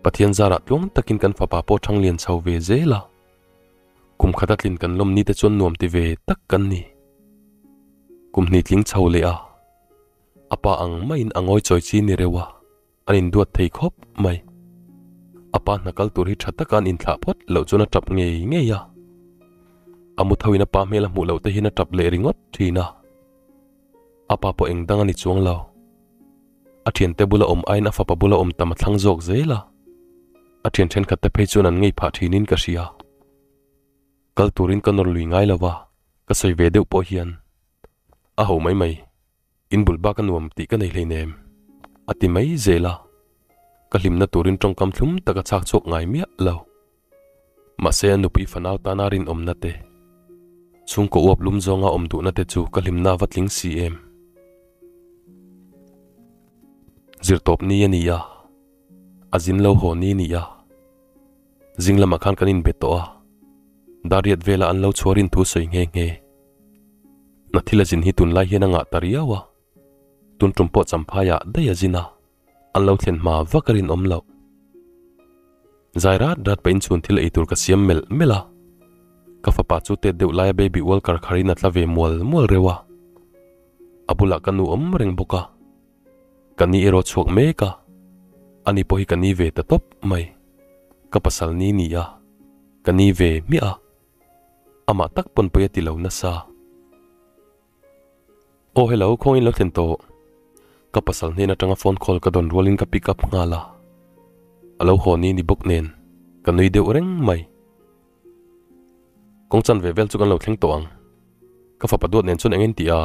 Pathian zarah tluang takin kan fapa pawh thang lian chho ve zel a. Kum khat a tlin kan lawm ni te chuan nuam ti ve tak kan ni. Kum hnih tling chho leh a, a pa ang maiin a ngawi chawi chi ni reuh a, an induat thei khawp mai. A pa hna kal tur hi tha taka an inthlah phawt loh chuan a tap ngei ngei a. A mu thoin a pa hmel a hmuh loh te hian a tap leh ringawt thin a. A pa pawh eng dang a ni chuang lo. A thiante bula awm aiin a fapa bula awm tam a thlang zawk zel a, a thian thenkhat te phei chuan an ngei phah thinin ka hria. Kal turin ka nawr lui ngai lo va, ka sawi ve deuh pawh hian a ho mai mai, in bul bak a nuam tih ka nei hleinem, a ti mai zel a, ka hlimna turin tawngkam thlum tak a chhak chhuak ngai miah lo. Mahse a nupui fanau tana rinawmna te, chhungkaw uap lum zawnga awm duhna te chu ka hlimna a va tling si em. Zirtawp ni a ni a, a zin lo haw ni a ni a. Zing lamah khan kan inbe tawh a, Dariat vela an lo chhuar in thu sawi nghe nghe. Hna thil a zin hi tunlai hian a ngah ta riau a, tun tum pawh champhaiah daih a zin a, an lo thlen hma vak a rinawm loh. Zai rat rat pahin chhun thil ei tur ka siam melh melh a, ka fapa chu tet deuh laia baby ual kar kharin a tla ve mual mual reuh a, a bulah ka nu awm reng bawk a. Ka ni erawh chhuak mek a, ani pawh hi ka ni ve ta tawp mai. Ka pasal ni ni a, ka ni ve hmiah a, amah tak pawn pawi a ti lo nasa. Aw hello, khawngin lo thlen tawh. Ka pasal hnen atanga phone call ka dawn rualin ka pick up nghal a, a lo haw ni ni bawk nen ka nui deuh reng mai. Kawng chan ve vel chu kan lo thleng tawh ang. Ka fapa duat nen chuan eng en tih a?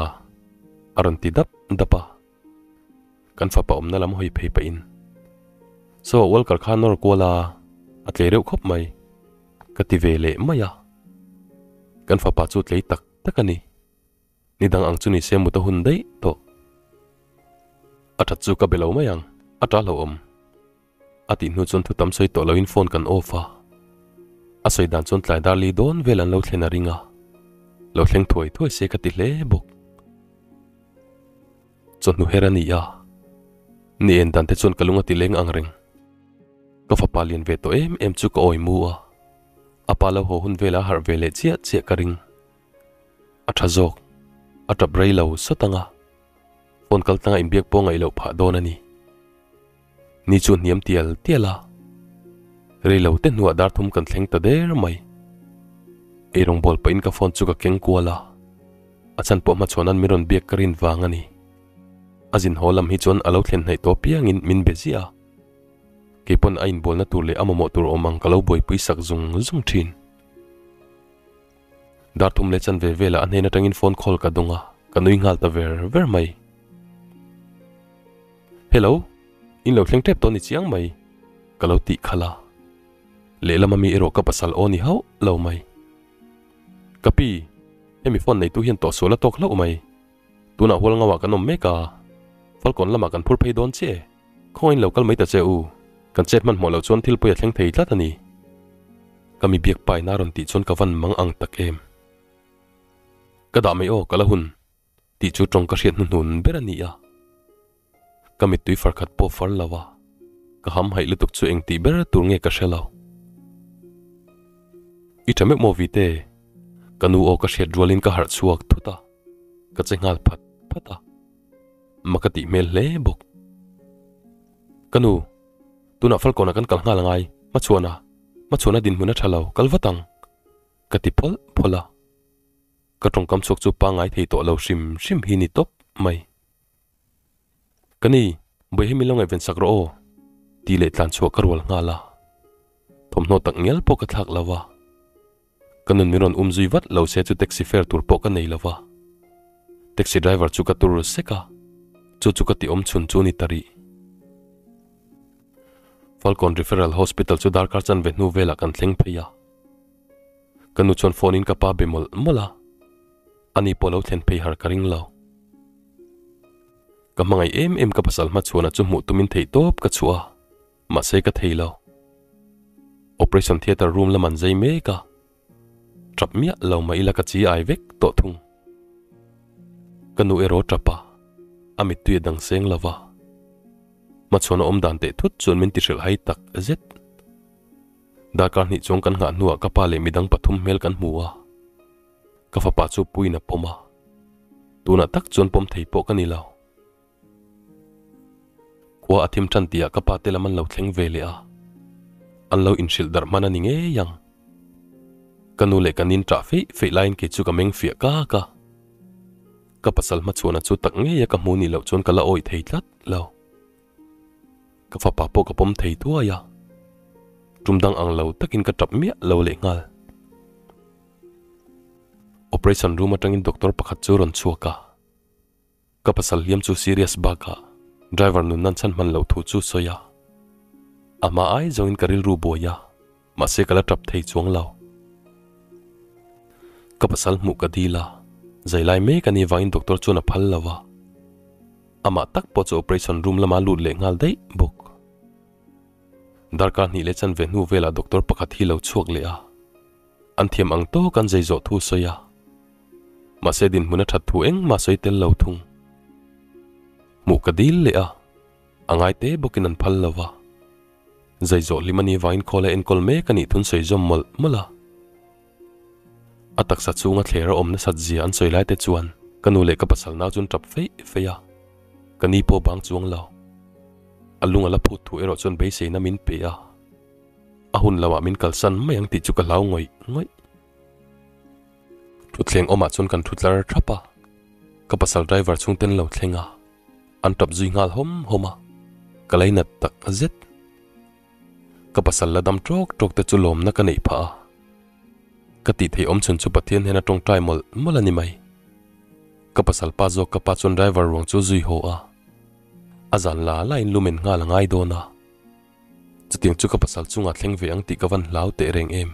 A rawn ti dap dap a. Kan fapa awmna lam hawi phei pahin, Saw Walker kha nawr kual a, a tlei reuh khawp mai, ka ti ve leh mai a. Kan fapa chu tlei tak tak a ni. Ni dang ang chu ni se mut a hun daih tawh. A that chu ka be lo mai ang, a ta hlauhawm. A tih hnu chuan thu tam sawi tawh loin phone kan off a. A sawi dan chuan tlai dar li dawn vel an lo thlen a ring a. Lo thleng thuai thuai se ka ti hle bawk. Chawhnu her a ni a. Ni en dan te chuan ka lung a ti leng ang reng. Ka fapa lian ve tawh em em chu ka awi mu a. A pa lo haw hun velah a harh ve leh chiah chiah ka ring. A tha zawk. A tap rei lo sawt ang a. Phone kal tlanga inbiak pawh ngaih loh phah dawn a ni. Ni chu hniam tial tial a. Rei lo te hnuah dar thum kan thleng ta der mai. Eirawng bawl pahin ka phone chu ka keng kual a. A chhan pawh hmachhuanan min rawn biak ka rin vang a ni. A zin haw lam hi chuan a lo thlen hnaih tawh piangin min be ziah a. Keipawn a inbualna tur leh a mamawh tur awm ang ka lo buaipui sak zung zung thin. Dar thum leh chanve velah a hnen atangin phone call ka dawng a, ka nui nghal ta ver ver mai. Hello, in lo thleng tep tawh ni chiang mai, ka lo tih khalh a. Lehlam ami erawh ka pasal aw ni hauh lo mai. Ka pi, hemi phone neitu hian tawhsual a tawk hlauh mai. Tunah hual ngauah kan awm mek a, Falkawn lamah kan phur phei dawn chiah e. Khawngain lo kal mai ta che u, kan chet hmanhmawh loh chuan thil pawi a thleng thei tlat a ni. Ka mi biak paina rawn tih chuan ka van mang ang tak em. Ka dah mai aw, ka la hun tih chu tawng ka hriat hnuhnun ber a ni a. Ka mittui far khat pawh far lo a, ka ham haih lutuk chu eng tih ber tur nge ka hre lo. I tha meuh maw Vite? Ka nu aw ka hriat rualin ka harh chhuak thut a, ka che nghal phat phat a. Ma ka tih hmel hle bawk. Ka nu, tunah Falkawnah kan kal nghal angai, hmachhuana, hmachhuana dinhmun a tha lo, kal vat ang, ka ti phawlh phawlh a. Ka tawngkam chhuak chu pangngai thei tawh lo hrim hrim hi ni tawp mai. Ka ni, bawihi min lo ngaihven sak rawh aw, tih leh tlan chhuah ka rual nghal a. Thawmhnaw tak ngial pawh ka thlak lo a. Ka nun min rawn um zui vat lo se chu taxi fare tur pawh ka nei lo va. Taxi driver chu ka tur sek a, chu chu ka ti awm chhun chu ni ta rih. Falkawn Referral Hospital chu darkar chanve hnu velah kan thleng phei a. Ka nu chuan phone in ka pa be mawlh mawlh a, ani pawh lo thlen phei har ka ring lo. Ka hmangaih em em ka pasal hmachhuana chu hmuh tumin theihtawp ka chhuah a. Mahse ka thei lo. Operation theatre room lam an zai mek a, tap miah lo mah ila ka chi ai vek tawh thung. Ka nu erawh tap a, a mittui a dang seng lo va. Hmachhuan a awm dan teh thut chuan min ti hrilh hai tak zet. Darkar hnih chuang kan nghah hnuah ka pa leh midang pathum hmel kan hmu a, ka fapa chu puiin a pawm a, tunah tak chuan pawm thei pawh ka ni lo. Khua a thim tan tihah ka pa te lam an lo thleng ve leh a, an lo inhrilh darh hman a ni ngei ang. Ka nu leh ka nin ṭah feih feih laiin kei chu ka meng fiah kak a. Ka pasal hmachhuana chu tak ngeia ka hmu nih loh chuan ka la awih thei tlat lo. Ka fapa pawh ka pawm thei thuai a, tum dang ang lo takin ka ṭap miah lo leh nghal. Operation room aṭangin doctor pakhat chu rawn chhuak a. Ka pasal hliam chu serious bakah driver nun nan chhan hman loh thu chu sawi a. A hma ai zawngin ka rilru buai a, mahse ka la tap thei chuang lo. Ka pasal hmuh ka dil a, zai lai mek a nih vangin doctor chuan a phal lo a. Amah tak pawh chu operation room lama lut leh nghal daih bawk. Darkar hnih leh chanve hnu velah doctor pakhat hi lo chhuak leh a. An thiam ang tawk an zei zawh thu sawi a. Mahse dinhmun a that thu engmah sawi tel lo thung. Hmuh ka dil leh a, a ngai te bawkin an phal lo va. Zai zawh hlim a nih vangin khawl a enkawl mek a nih thun sawi zawm mawlh mawlh a. A taksa chhunga thler a awm nasat zia an sawi lai te chuan ka nu leh ka pasal nau chu an tap feih feih a, ka ni pawh bang chuang lo. A lung a la phut thu erawh chuan beiseina min pe a, a hun lamah min kalsan mai ang tih chu ka hlau ngawih ngawih. Thutthleng awmah chuan kan thu tlar thap a, ka pasal driver chhungten lo thleng a, an tap zui nghal hawm hawm a, ka lainat tak zet. Ka pasal la dam tawk tawk te chu lawmna ka neih phah a, ka tih theih awm chhun chu Pathian hian a tawngtai mawlh mawlh a ni mai. Ka pasal pa zawk ka pa chuan driver ruang chu zui haw a, a zan la la in lumen nghal a ngai dawn a, chutiang chu ka pasal chungah thleng ve ang tih ka van hlau teh reng em.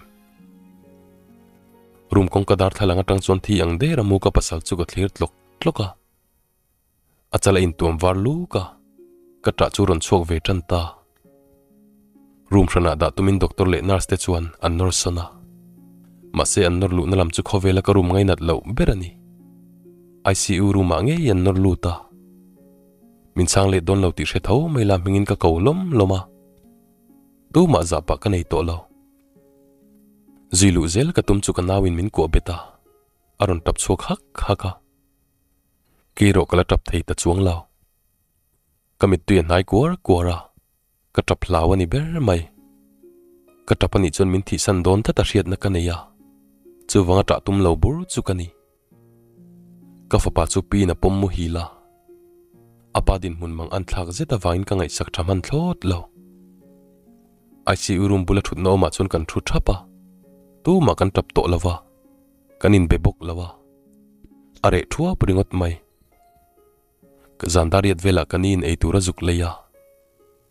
Room kawngka darthlalang atang chuan thi ang der a mu ka pasal chu ka thlir tlawk tlawk a. A chal a intuam var luk a, ka ṭah chu rawn chhuak ve ṭan ta. Room hranah dah tumin doctor leh nurse te chuan an nawr sawn a. Mahse an nawr luhna lam chu khawvela ka room ngainat loh ber a ni. ICU room ah ngei an nawr lut a. Min chhang leh dawn lo tih hre tho mai la hmingin ka ko lawm lawm a. Tumah zah pah ka nei tawh lo. Zui luh zel ka tum chu ka nauin min kuah bet a, a rawn tap chhuak hak hak a. Kei erawh ka la tap thei ta chuang lo. Ka mittui a hnai kuar kuar a, ka tap hlau a ni ber mai. Ka tap anih chuan min thihsan dawn tlat a hriatna ka nei a, chuvanga tah tum lo bur chu ka ni. Ka fapa chu piin a pawm muhil a, a pa dinhmun mang an thlak zet avangin ka ngaihsak tha hman thlawt lo. ICU room bula thutna awmah chuan kan thu thap a, tumah kan tap tawh lo va. Kan inbe bawk lo a, a reh thuap ringawt mai. Ka zan dariat velah ka ni in ei tur a zuk lei a,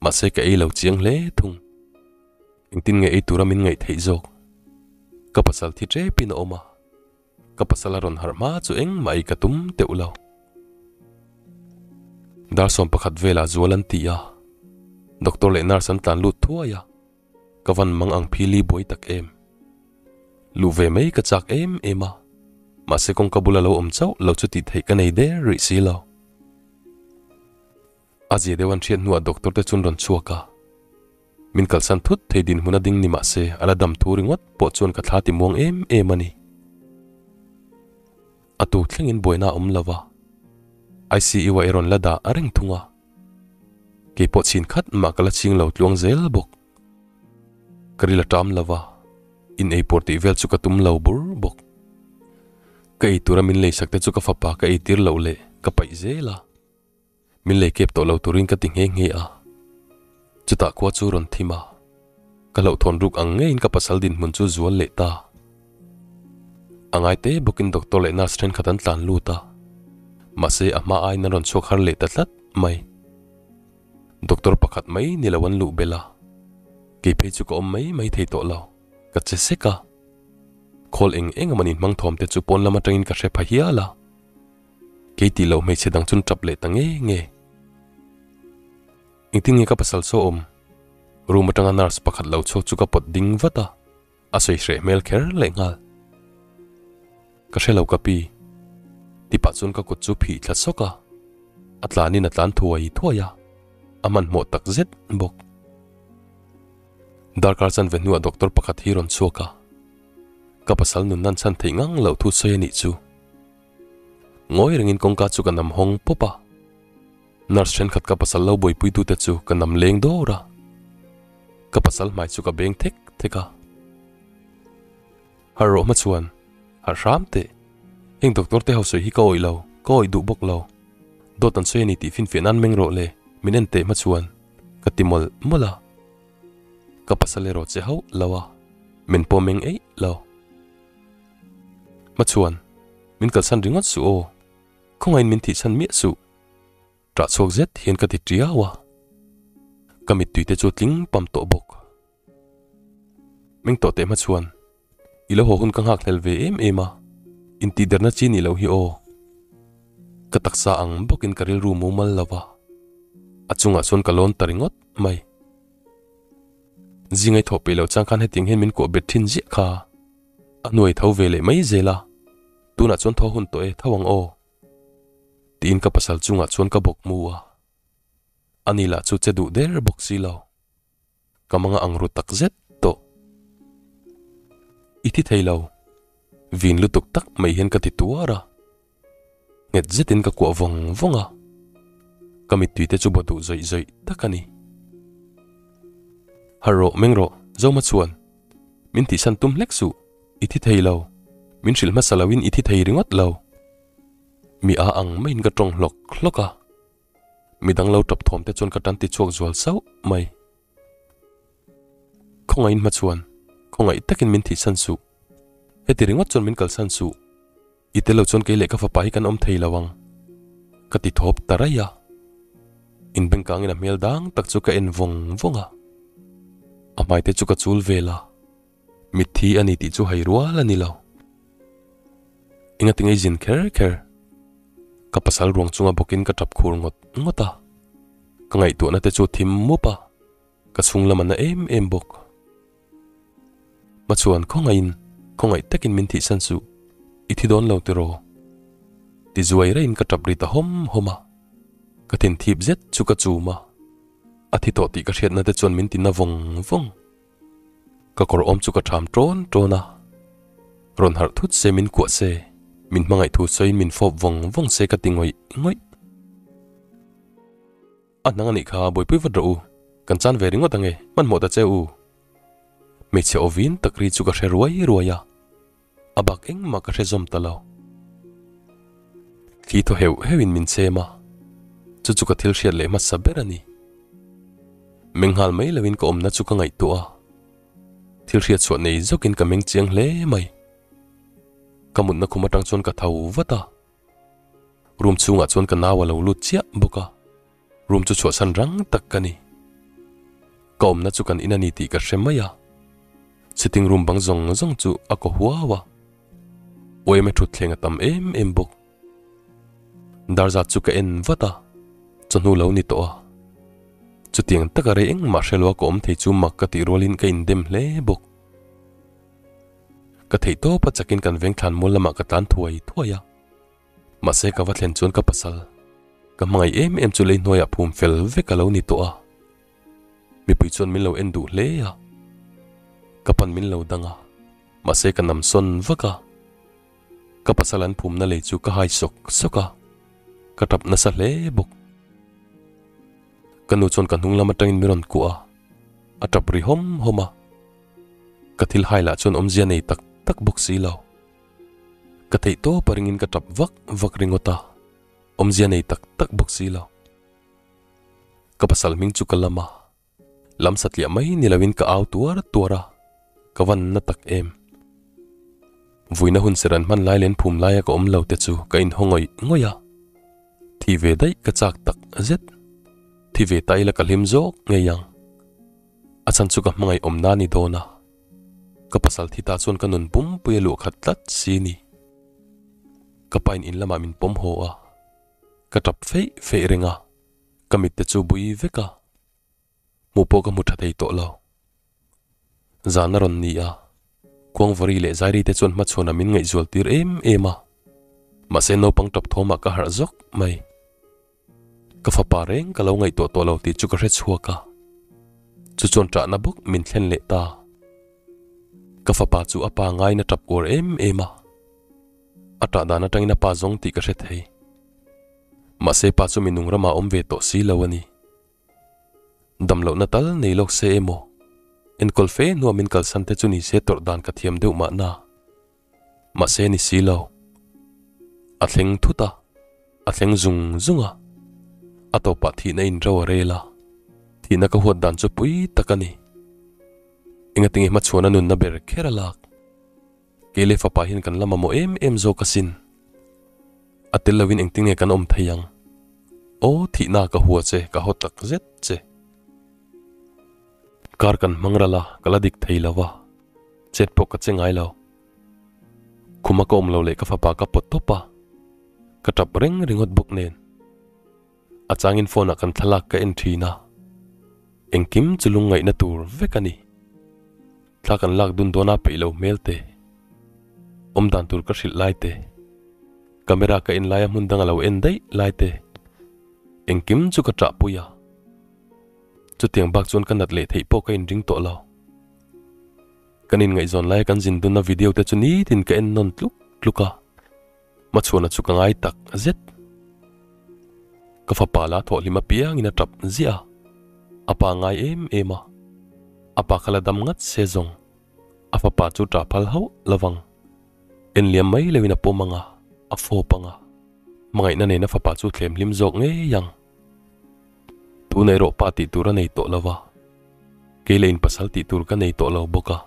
mahse ka ei lo chiang hle thung. Engtin nge ei tura min ngaih theih zawk? Ka pasal thi tepin a awm a, ka pasal a rawn harh hma chu engmah ei ka tum teuh lo. Dar 11 velah zual an ti a, doctor leh nurse an tlan lut thuai a. Ka van mang ang phili buai tak em. Luh ve mai ka chak em em a, mahse kawngka bula lo awm chauh lo chu tih theih ka nei der rih si lo. A zia deuh an hriat hnuah doctor te chuan rawn chhuak a, min kalsan thut thei dinhmun a ding ni mahse a la dam thu ringawt pawh chuan ka thla ti muang em em a ni. A tu thlengin buaina a awm lo va, ICU ah i rawn la dah a reng thung a. Kei pawh chhin khat mah ka la ching lo tluang zel bawk. Ka ril a ṭam lo va, in ei pawr tih vel chu ka tum lo bur bawk. Ka ei tura min leisak te chu ka fapa ka ei tir loh leh ka paih zel a. Min lei kep tawh lo turin ka ti nghe nghe a. Chutah khua chu rawn thim a. Ka hlauhthawn ruk ang ngeiin ka pasal dinhmun chu zual leh ta. A ngai te bawkin doctor leh nurse thenkhat an tlan lut a, mahse a hma aiin an rawn chhuak har leh ta tlat mai. Doctor pakhat mai ni lo an luh belh a, kei phei chu ka awm mai mai thei tawh lo, ka che sek a. Khawl eng eng a man inhmang thawm te chu pawn lam atangin ka hre pha hial a. Kei tih loh hmeichhe dang chun tap leh ta nge nge. Engtin nge ka pasal saw awm? Room atanga nurse pakhat lo chhuak chu ka pawt ding vat a, a sawi hreh hmel kher leh nghal. Ka hre lo ka pi. Ti pah chuan ka kut chu phih thla sawk a, a tlanin a tlan thuai thuai a, a hmanhmawh tak zet bawk. Darkar chanve hnuah doctor pakhat hi rawn chhuak a, ka pasal nun nan chhan theih ngang loh thu sawi a nih chu. Ngawi rengin kawngka chu ka nam hawng pawp a. Nurse thenkhat ka pasal lo buaipuitute chu ka nam leng dawr a. Ka pasal hmai chu ka beng thek thek a. Harh rawh hma chuan, harh hram teh. Heng doctor te ho sawi hi ka awih lo, ka awih duh bawk lo. Dawt an sawi a ni tih finfiah nan meng rawh le, min en teh hma chuan, ka ti mawlh mawlh a. Ka pasal erawh che hauh lo a, min pawh meng eih lo. Hma chuan, min kalsan ringawt suh aw, khawngaihin min thihchhan miah suh. Ṭah chhuak zet hian ka ti ṭiau a, ka mittui te chu tling pam tawh bawk. Meng tawh teh hma chuan, i lo haw hun ka nghak hlel ve em em a, intihderna chi nih loh hi aw. Ka taksa ang bawkin ka rilru mumal lo va, a chungah chuan ka lawn ta ringawt mai. Zingai thawh peih loh chang khan hetiang hian min kuah bet thin ziah kha. A hnuai tho ve leh mai zel a, tunah chuan thaw hun tawh e, tho ang aw. Tiin ka pasal chungah chuan ka bawk mu a. Ani lah chu che duh der bawk si lo. Ka manga ang ru tak zet tawh. I thi thei lo. Vin lutuk tak mai hian ka ti tuar a. Nghet zetin ka kuah vawng vawng a. Ka mittui te chu baw duh zawih zawih tak a ni. Harh rawh, meng rawh, Zoma chuan min tihsan tum hlek suh, i thi thei lo. Min hrilh hmasa loin i thi thei ringawt lo. Mi a ang maiin ka tawng hlawk hlawk a. Midang lo tap thawm te chuan ka tan ti chhuak zual sauh mai. Khawngaihin hma chuan khawngaih takin min thihsan suh. Heti ringawt chuan min kalsan suh. I tel lo chuan kei leh ka fapa hi kan awm thei lo ang. Ka ti thawp ta raih a. Inbengkangin a hmel dang tak chu ka en vawng vawng a. A hmai te chu ka chul vel a. Mitthi a ni tih chu hai rual a ni lo. Enga tinge i zin kher kher? Ka pasal ruang chunga bawkin ka tap khur ngawt ngawt a. Ka ngaihtuahna te chu thim mup a, ka chhung lam a na em em bawk. Hmachuan khawngaihin, khawngaih takin min thihsan suh, i thi dawn lo tiraw? Ti zuai raiin ka tap ri ta hawm hawm a. Ka thin thip zet chu ka chum a, a thi tawh tih ka hriatna te chuan min ti na vawng vawng. Ka kawr awm chu ka ṭham ṭawn ṭawn a, rawn harh thut se min kuah se, min hmangaih thu sawiin min fawp vawng vawng se ka ti ngawih ngawih. A hnang anih kha buaipui vat rawh u, kan chan ve ringawt ange, hmanhmawh ta che u. Hmeichhe aw vin tak ri chu ka hre ruai ruai a, a bak engmah ka hre zawm ta lo. Thli thaw heuh heuhin min chem a, chu chu ka thil hriat leh hmasa ber a ni. Meng nghal mai loin ka awmna chu ka ngaihtuah a, thil hriat chhuah nei zawkin ka meng chiang hle mai. Ka mutna khum atang chuan ka tho vat a, room chhungah chuan ka nau a lo lut chiah bawk a, room chu chhuahsan rang tak ka ni. Ka awmna chu kan in a ni tih ka hre mai a, sitting room bang zawng zawng chu a kaw huau a, uaime thutthleng a tam em em bawk. Dar zat chu ka en vat a, chawhnu lo ni tawh a. Chutiang taka rei engmah hre loa ka awm thei chu mak ka tih rualin ka indem hle bawk. Ka theih tawp a chakin kan veng thlan mual lamah ka tlan thuai thuai a. Mahse ka va thlen chuan ka pasal, ka hmangaih em em chu lei hnuaiah phum fel vek a lo ni tawh a. Mipui chuan min lo en duh hle a, ka pan min lo dang a, mahse ka nam sawn vak a. Ka pasal an phumna lei chu ka hai sawk sawk a, ka tap nasa hle bawk. Ka nu chuan ka hnung lam atangin min rawn kuah a, a tap ri hawm hawm a. Ka thil hai lah chuan awmzia nei tak tak bawk si lo. Ka theih tawp a ringin ka tap vak vak ringawt a, awmzia nei tak tak bawk si lo. Ka pasal hming chu ka lam a, lam satliah mai ni loin ka au tuar tuar a, ka van na tak em. Vuina hun ser an hman lai len phum laia ka awm lo te chu ka inhaw ngawih ngawih a, thi ve daih ka chak tak zet. Thi ve ta ila ka hlim zawk ngei ang. A chhan chu ka hmangaih awm na ni dawn a, ka pasal thi ta chuan ka nun pumpui a luah khat tlat si ni. Ka pain in lamah min pawm haw a. Ka tap feih feih reng a, ka mit te chu bui vek a, hmuh pawh ka hmu tha thei tawh lo. Zan a rawn ni a, Khuangvari leh Zairi te chuan hmachhuanah min ngaihzual tir em em a, mahse naupang tap thawmah ka harh zawk mai. Ka fapa reng ka lo ngaihtuah tawh lo tih chu ka hre chhuak a, chu chuan ṭahna bawk min thlen leh ta. Ka fapa chu a pa ngaiin a tap uar em em a. A tah dan atangin a pa zawng tih ka hre thei. Mahse pa chu minung ramah awm ve tawh si lo a ni. Dam lohna tal nei lawk se emaw, enkawl fe hnuah min kalsan te chu ni se tawrh dan ka thiam deuh mahna. Mahse ni si lo. A thleng thut a, a thleng zung zung a. A tawpah thihna in ro a rel a, thihna ka huat dan chu pui tak a ni. Engatinge hmachhuana nunna ber kher a lak? Kei leh fapa hian kan la mamawh em em zawk asin. A tel loin engtin nge kan awm thei ang? Aw thihna ka hua che, ka haw tak zet che. Kar kan hmang ral a, ka la dik thei lo va, chet pawh ka che ngai lo. Khuma ka awm lo leh ka fapa ka pawt tawp a. Ka tap reng ringawt bawk nen. A changin phone ah kan thlalak ka en thin a, engkim chu lungngaihna tur vek a ni. Thla kan lak dun dawn a peih lo hmel te, awm dan tur ka hrilh lai te, camera ka en laia hmun dang a lo en daih lai te, engkim chu ka ṭah pui a. Chutiang bak chuan ka nat leh theih pawh ka inring tawh lo. Kan inngaihzawn laia kan zin dunna video te chu nitin ka en nawn tluk tluk a. Hmachhuana chu ka ngai tak zet. Ka fapa la thawhhlim apiangin a tap ziah a, a pa ngai em em a, a pa kha la dam ngat se zawng a fapa chu tah phal hauh lovang. En liam mai loin a pawm ang a, a fawp ang a, hmangaihna nen a fapa chu thlem hlim zawk ngei ang. Tuna erawh pa tih tur a nei tawh lova, kei leh in pasal tih tur ka nei tawh lo bawk a,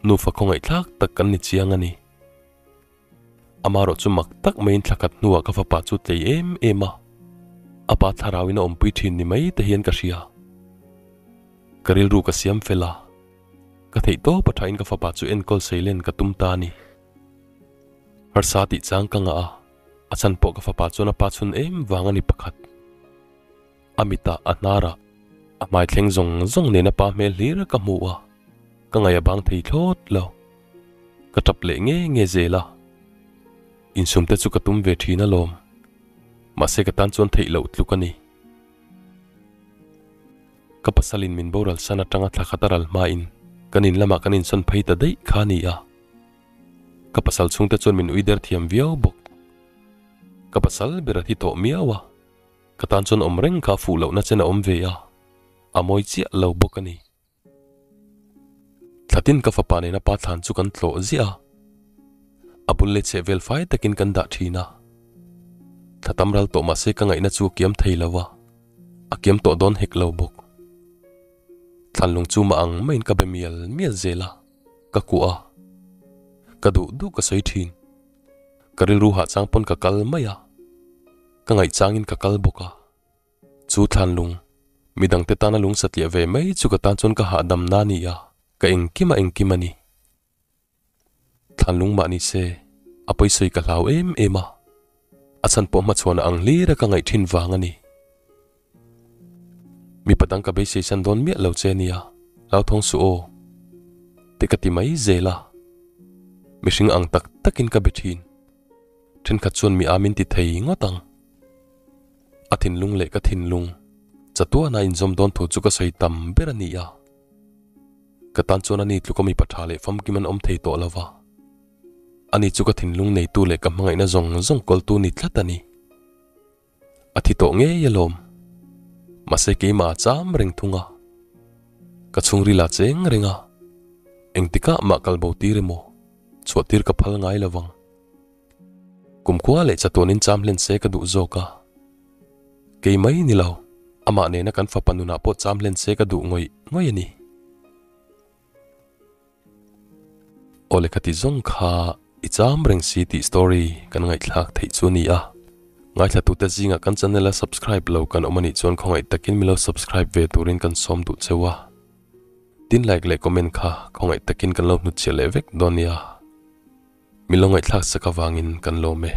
nufa khawngaihthlak tak kan ni chiang a ni. Amarawh chu mak tak maiin thla khat hnuah ka fapa chu tlei em em a, a pa thlarauin a awmpui thin ni mai te hian ka hria. Ka rilru ka siam fel a, ka theih tawp a thain ka fapa chu enkawl seilen ka tum ta a ni. Harsa tih chang ka ngah a, a chhan pawh ka fapa chuan a pa chhun em vang a ni pakhat. A mitah a hnarah a hmai thleng zawng zawng nen a pa hmel hlir ka hmu a, ka ngaih a bang thei thlawt lo. Ka tap leh nge nge zel a, insum te chu ka tum ve thin alawm, mahse ka tan chuan theih loh tluk a ni. Ka pasalin min boral san atanga thla khat a ral hmain kan in lamah kan insawn phei ta daih kha a ni a, ka pasal chhungte chuan min ui der thiam viau bawk. Ka pasal ber a thi tawh miau a. Ka tan chuan awm reng kha a fuh lohna chen a awm ve a, a mawi chiah lo bawk a ni. Thlatin ka fapa nena pa thlan chu kan tlawh ziah a, a bul leh chheh vel fai takin kan dah thin a. Thla tam ral tawh mahse ka ngaihna chu a kiam thei lo a, a kiam tawh dawn hek lo bawk. Thlan lung chu mah ang maiin ka be mial mial zel a, ka kuah a, ka duh duh ka sawi thin. Ka rilru hah chang pawn ka kal mai a. Ka ngaihchangin ka kal bawk a, chu thlanlung, midangte tana lung satliah ve mai chu ka tan chuan ka hahdam na ni a, ka engkim a engkim a ni. Thlanlung mah ni se, a pawisawi ka hlau em em a, a chhan pawh hmachhuana ang hlir a ka ngaih thin vang a ni. Mipa dang ka beisei san dawn miah lo che nia, hlauthawng suh aw, te ka ti mai zel a, mihring ang tak takin ka be thin. Thenkhat chuan mi a min ti thei ngawt ang. A thinlung leh ka thinlung chatuana inzawm dawn thu chu ka sawi tam ber a ni a. Ka tan chuan ani tluka mipa tha leh famkim an awm thei tawh lo va. Ani chu ka thinlung neitu leh ka hmangaihna zawng zawng kawltu ni tlat a ni. A thi tawh ngei alawm. Mahse keimah a cham reng thung a. Ka chhungril a cheng reng a. Engtikah mah kalbo tir emaw chhuah tir ka phal ngai lo vang. Kumkhua leh chatuanin cham hlen se ka duh zawk a. Kei mai ni lo, amah nena kan fapa nunah pawh cham hlen se ka duh ngawih ngawih a ni. Aw lehkha ti zawng kha i cham reng si tih story kan ngaihthlak theih chu a ni a. Ngaithlatute zingah kan channel a subscribe lo kan awm a nih chuan khawngaih takin min lo subscribe ve turin kan sawm duh cheu a. Tin like leh comment kha khawngaih takin kan lo hnutchhiah leh vek dawn nia. Min lo ngaihthlak sak avangin kan lawm e.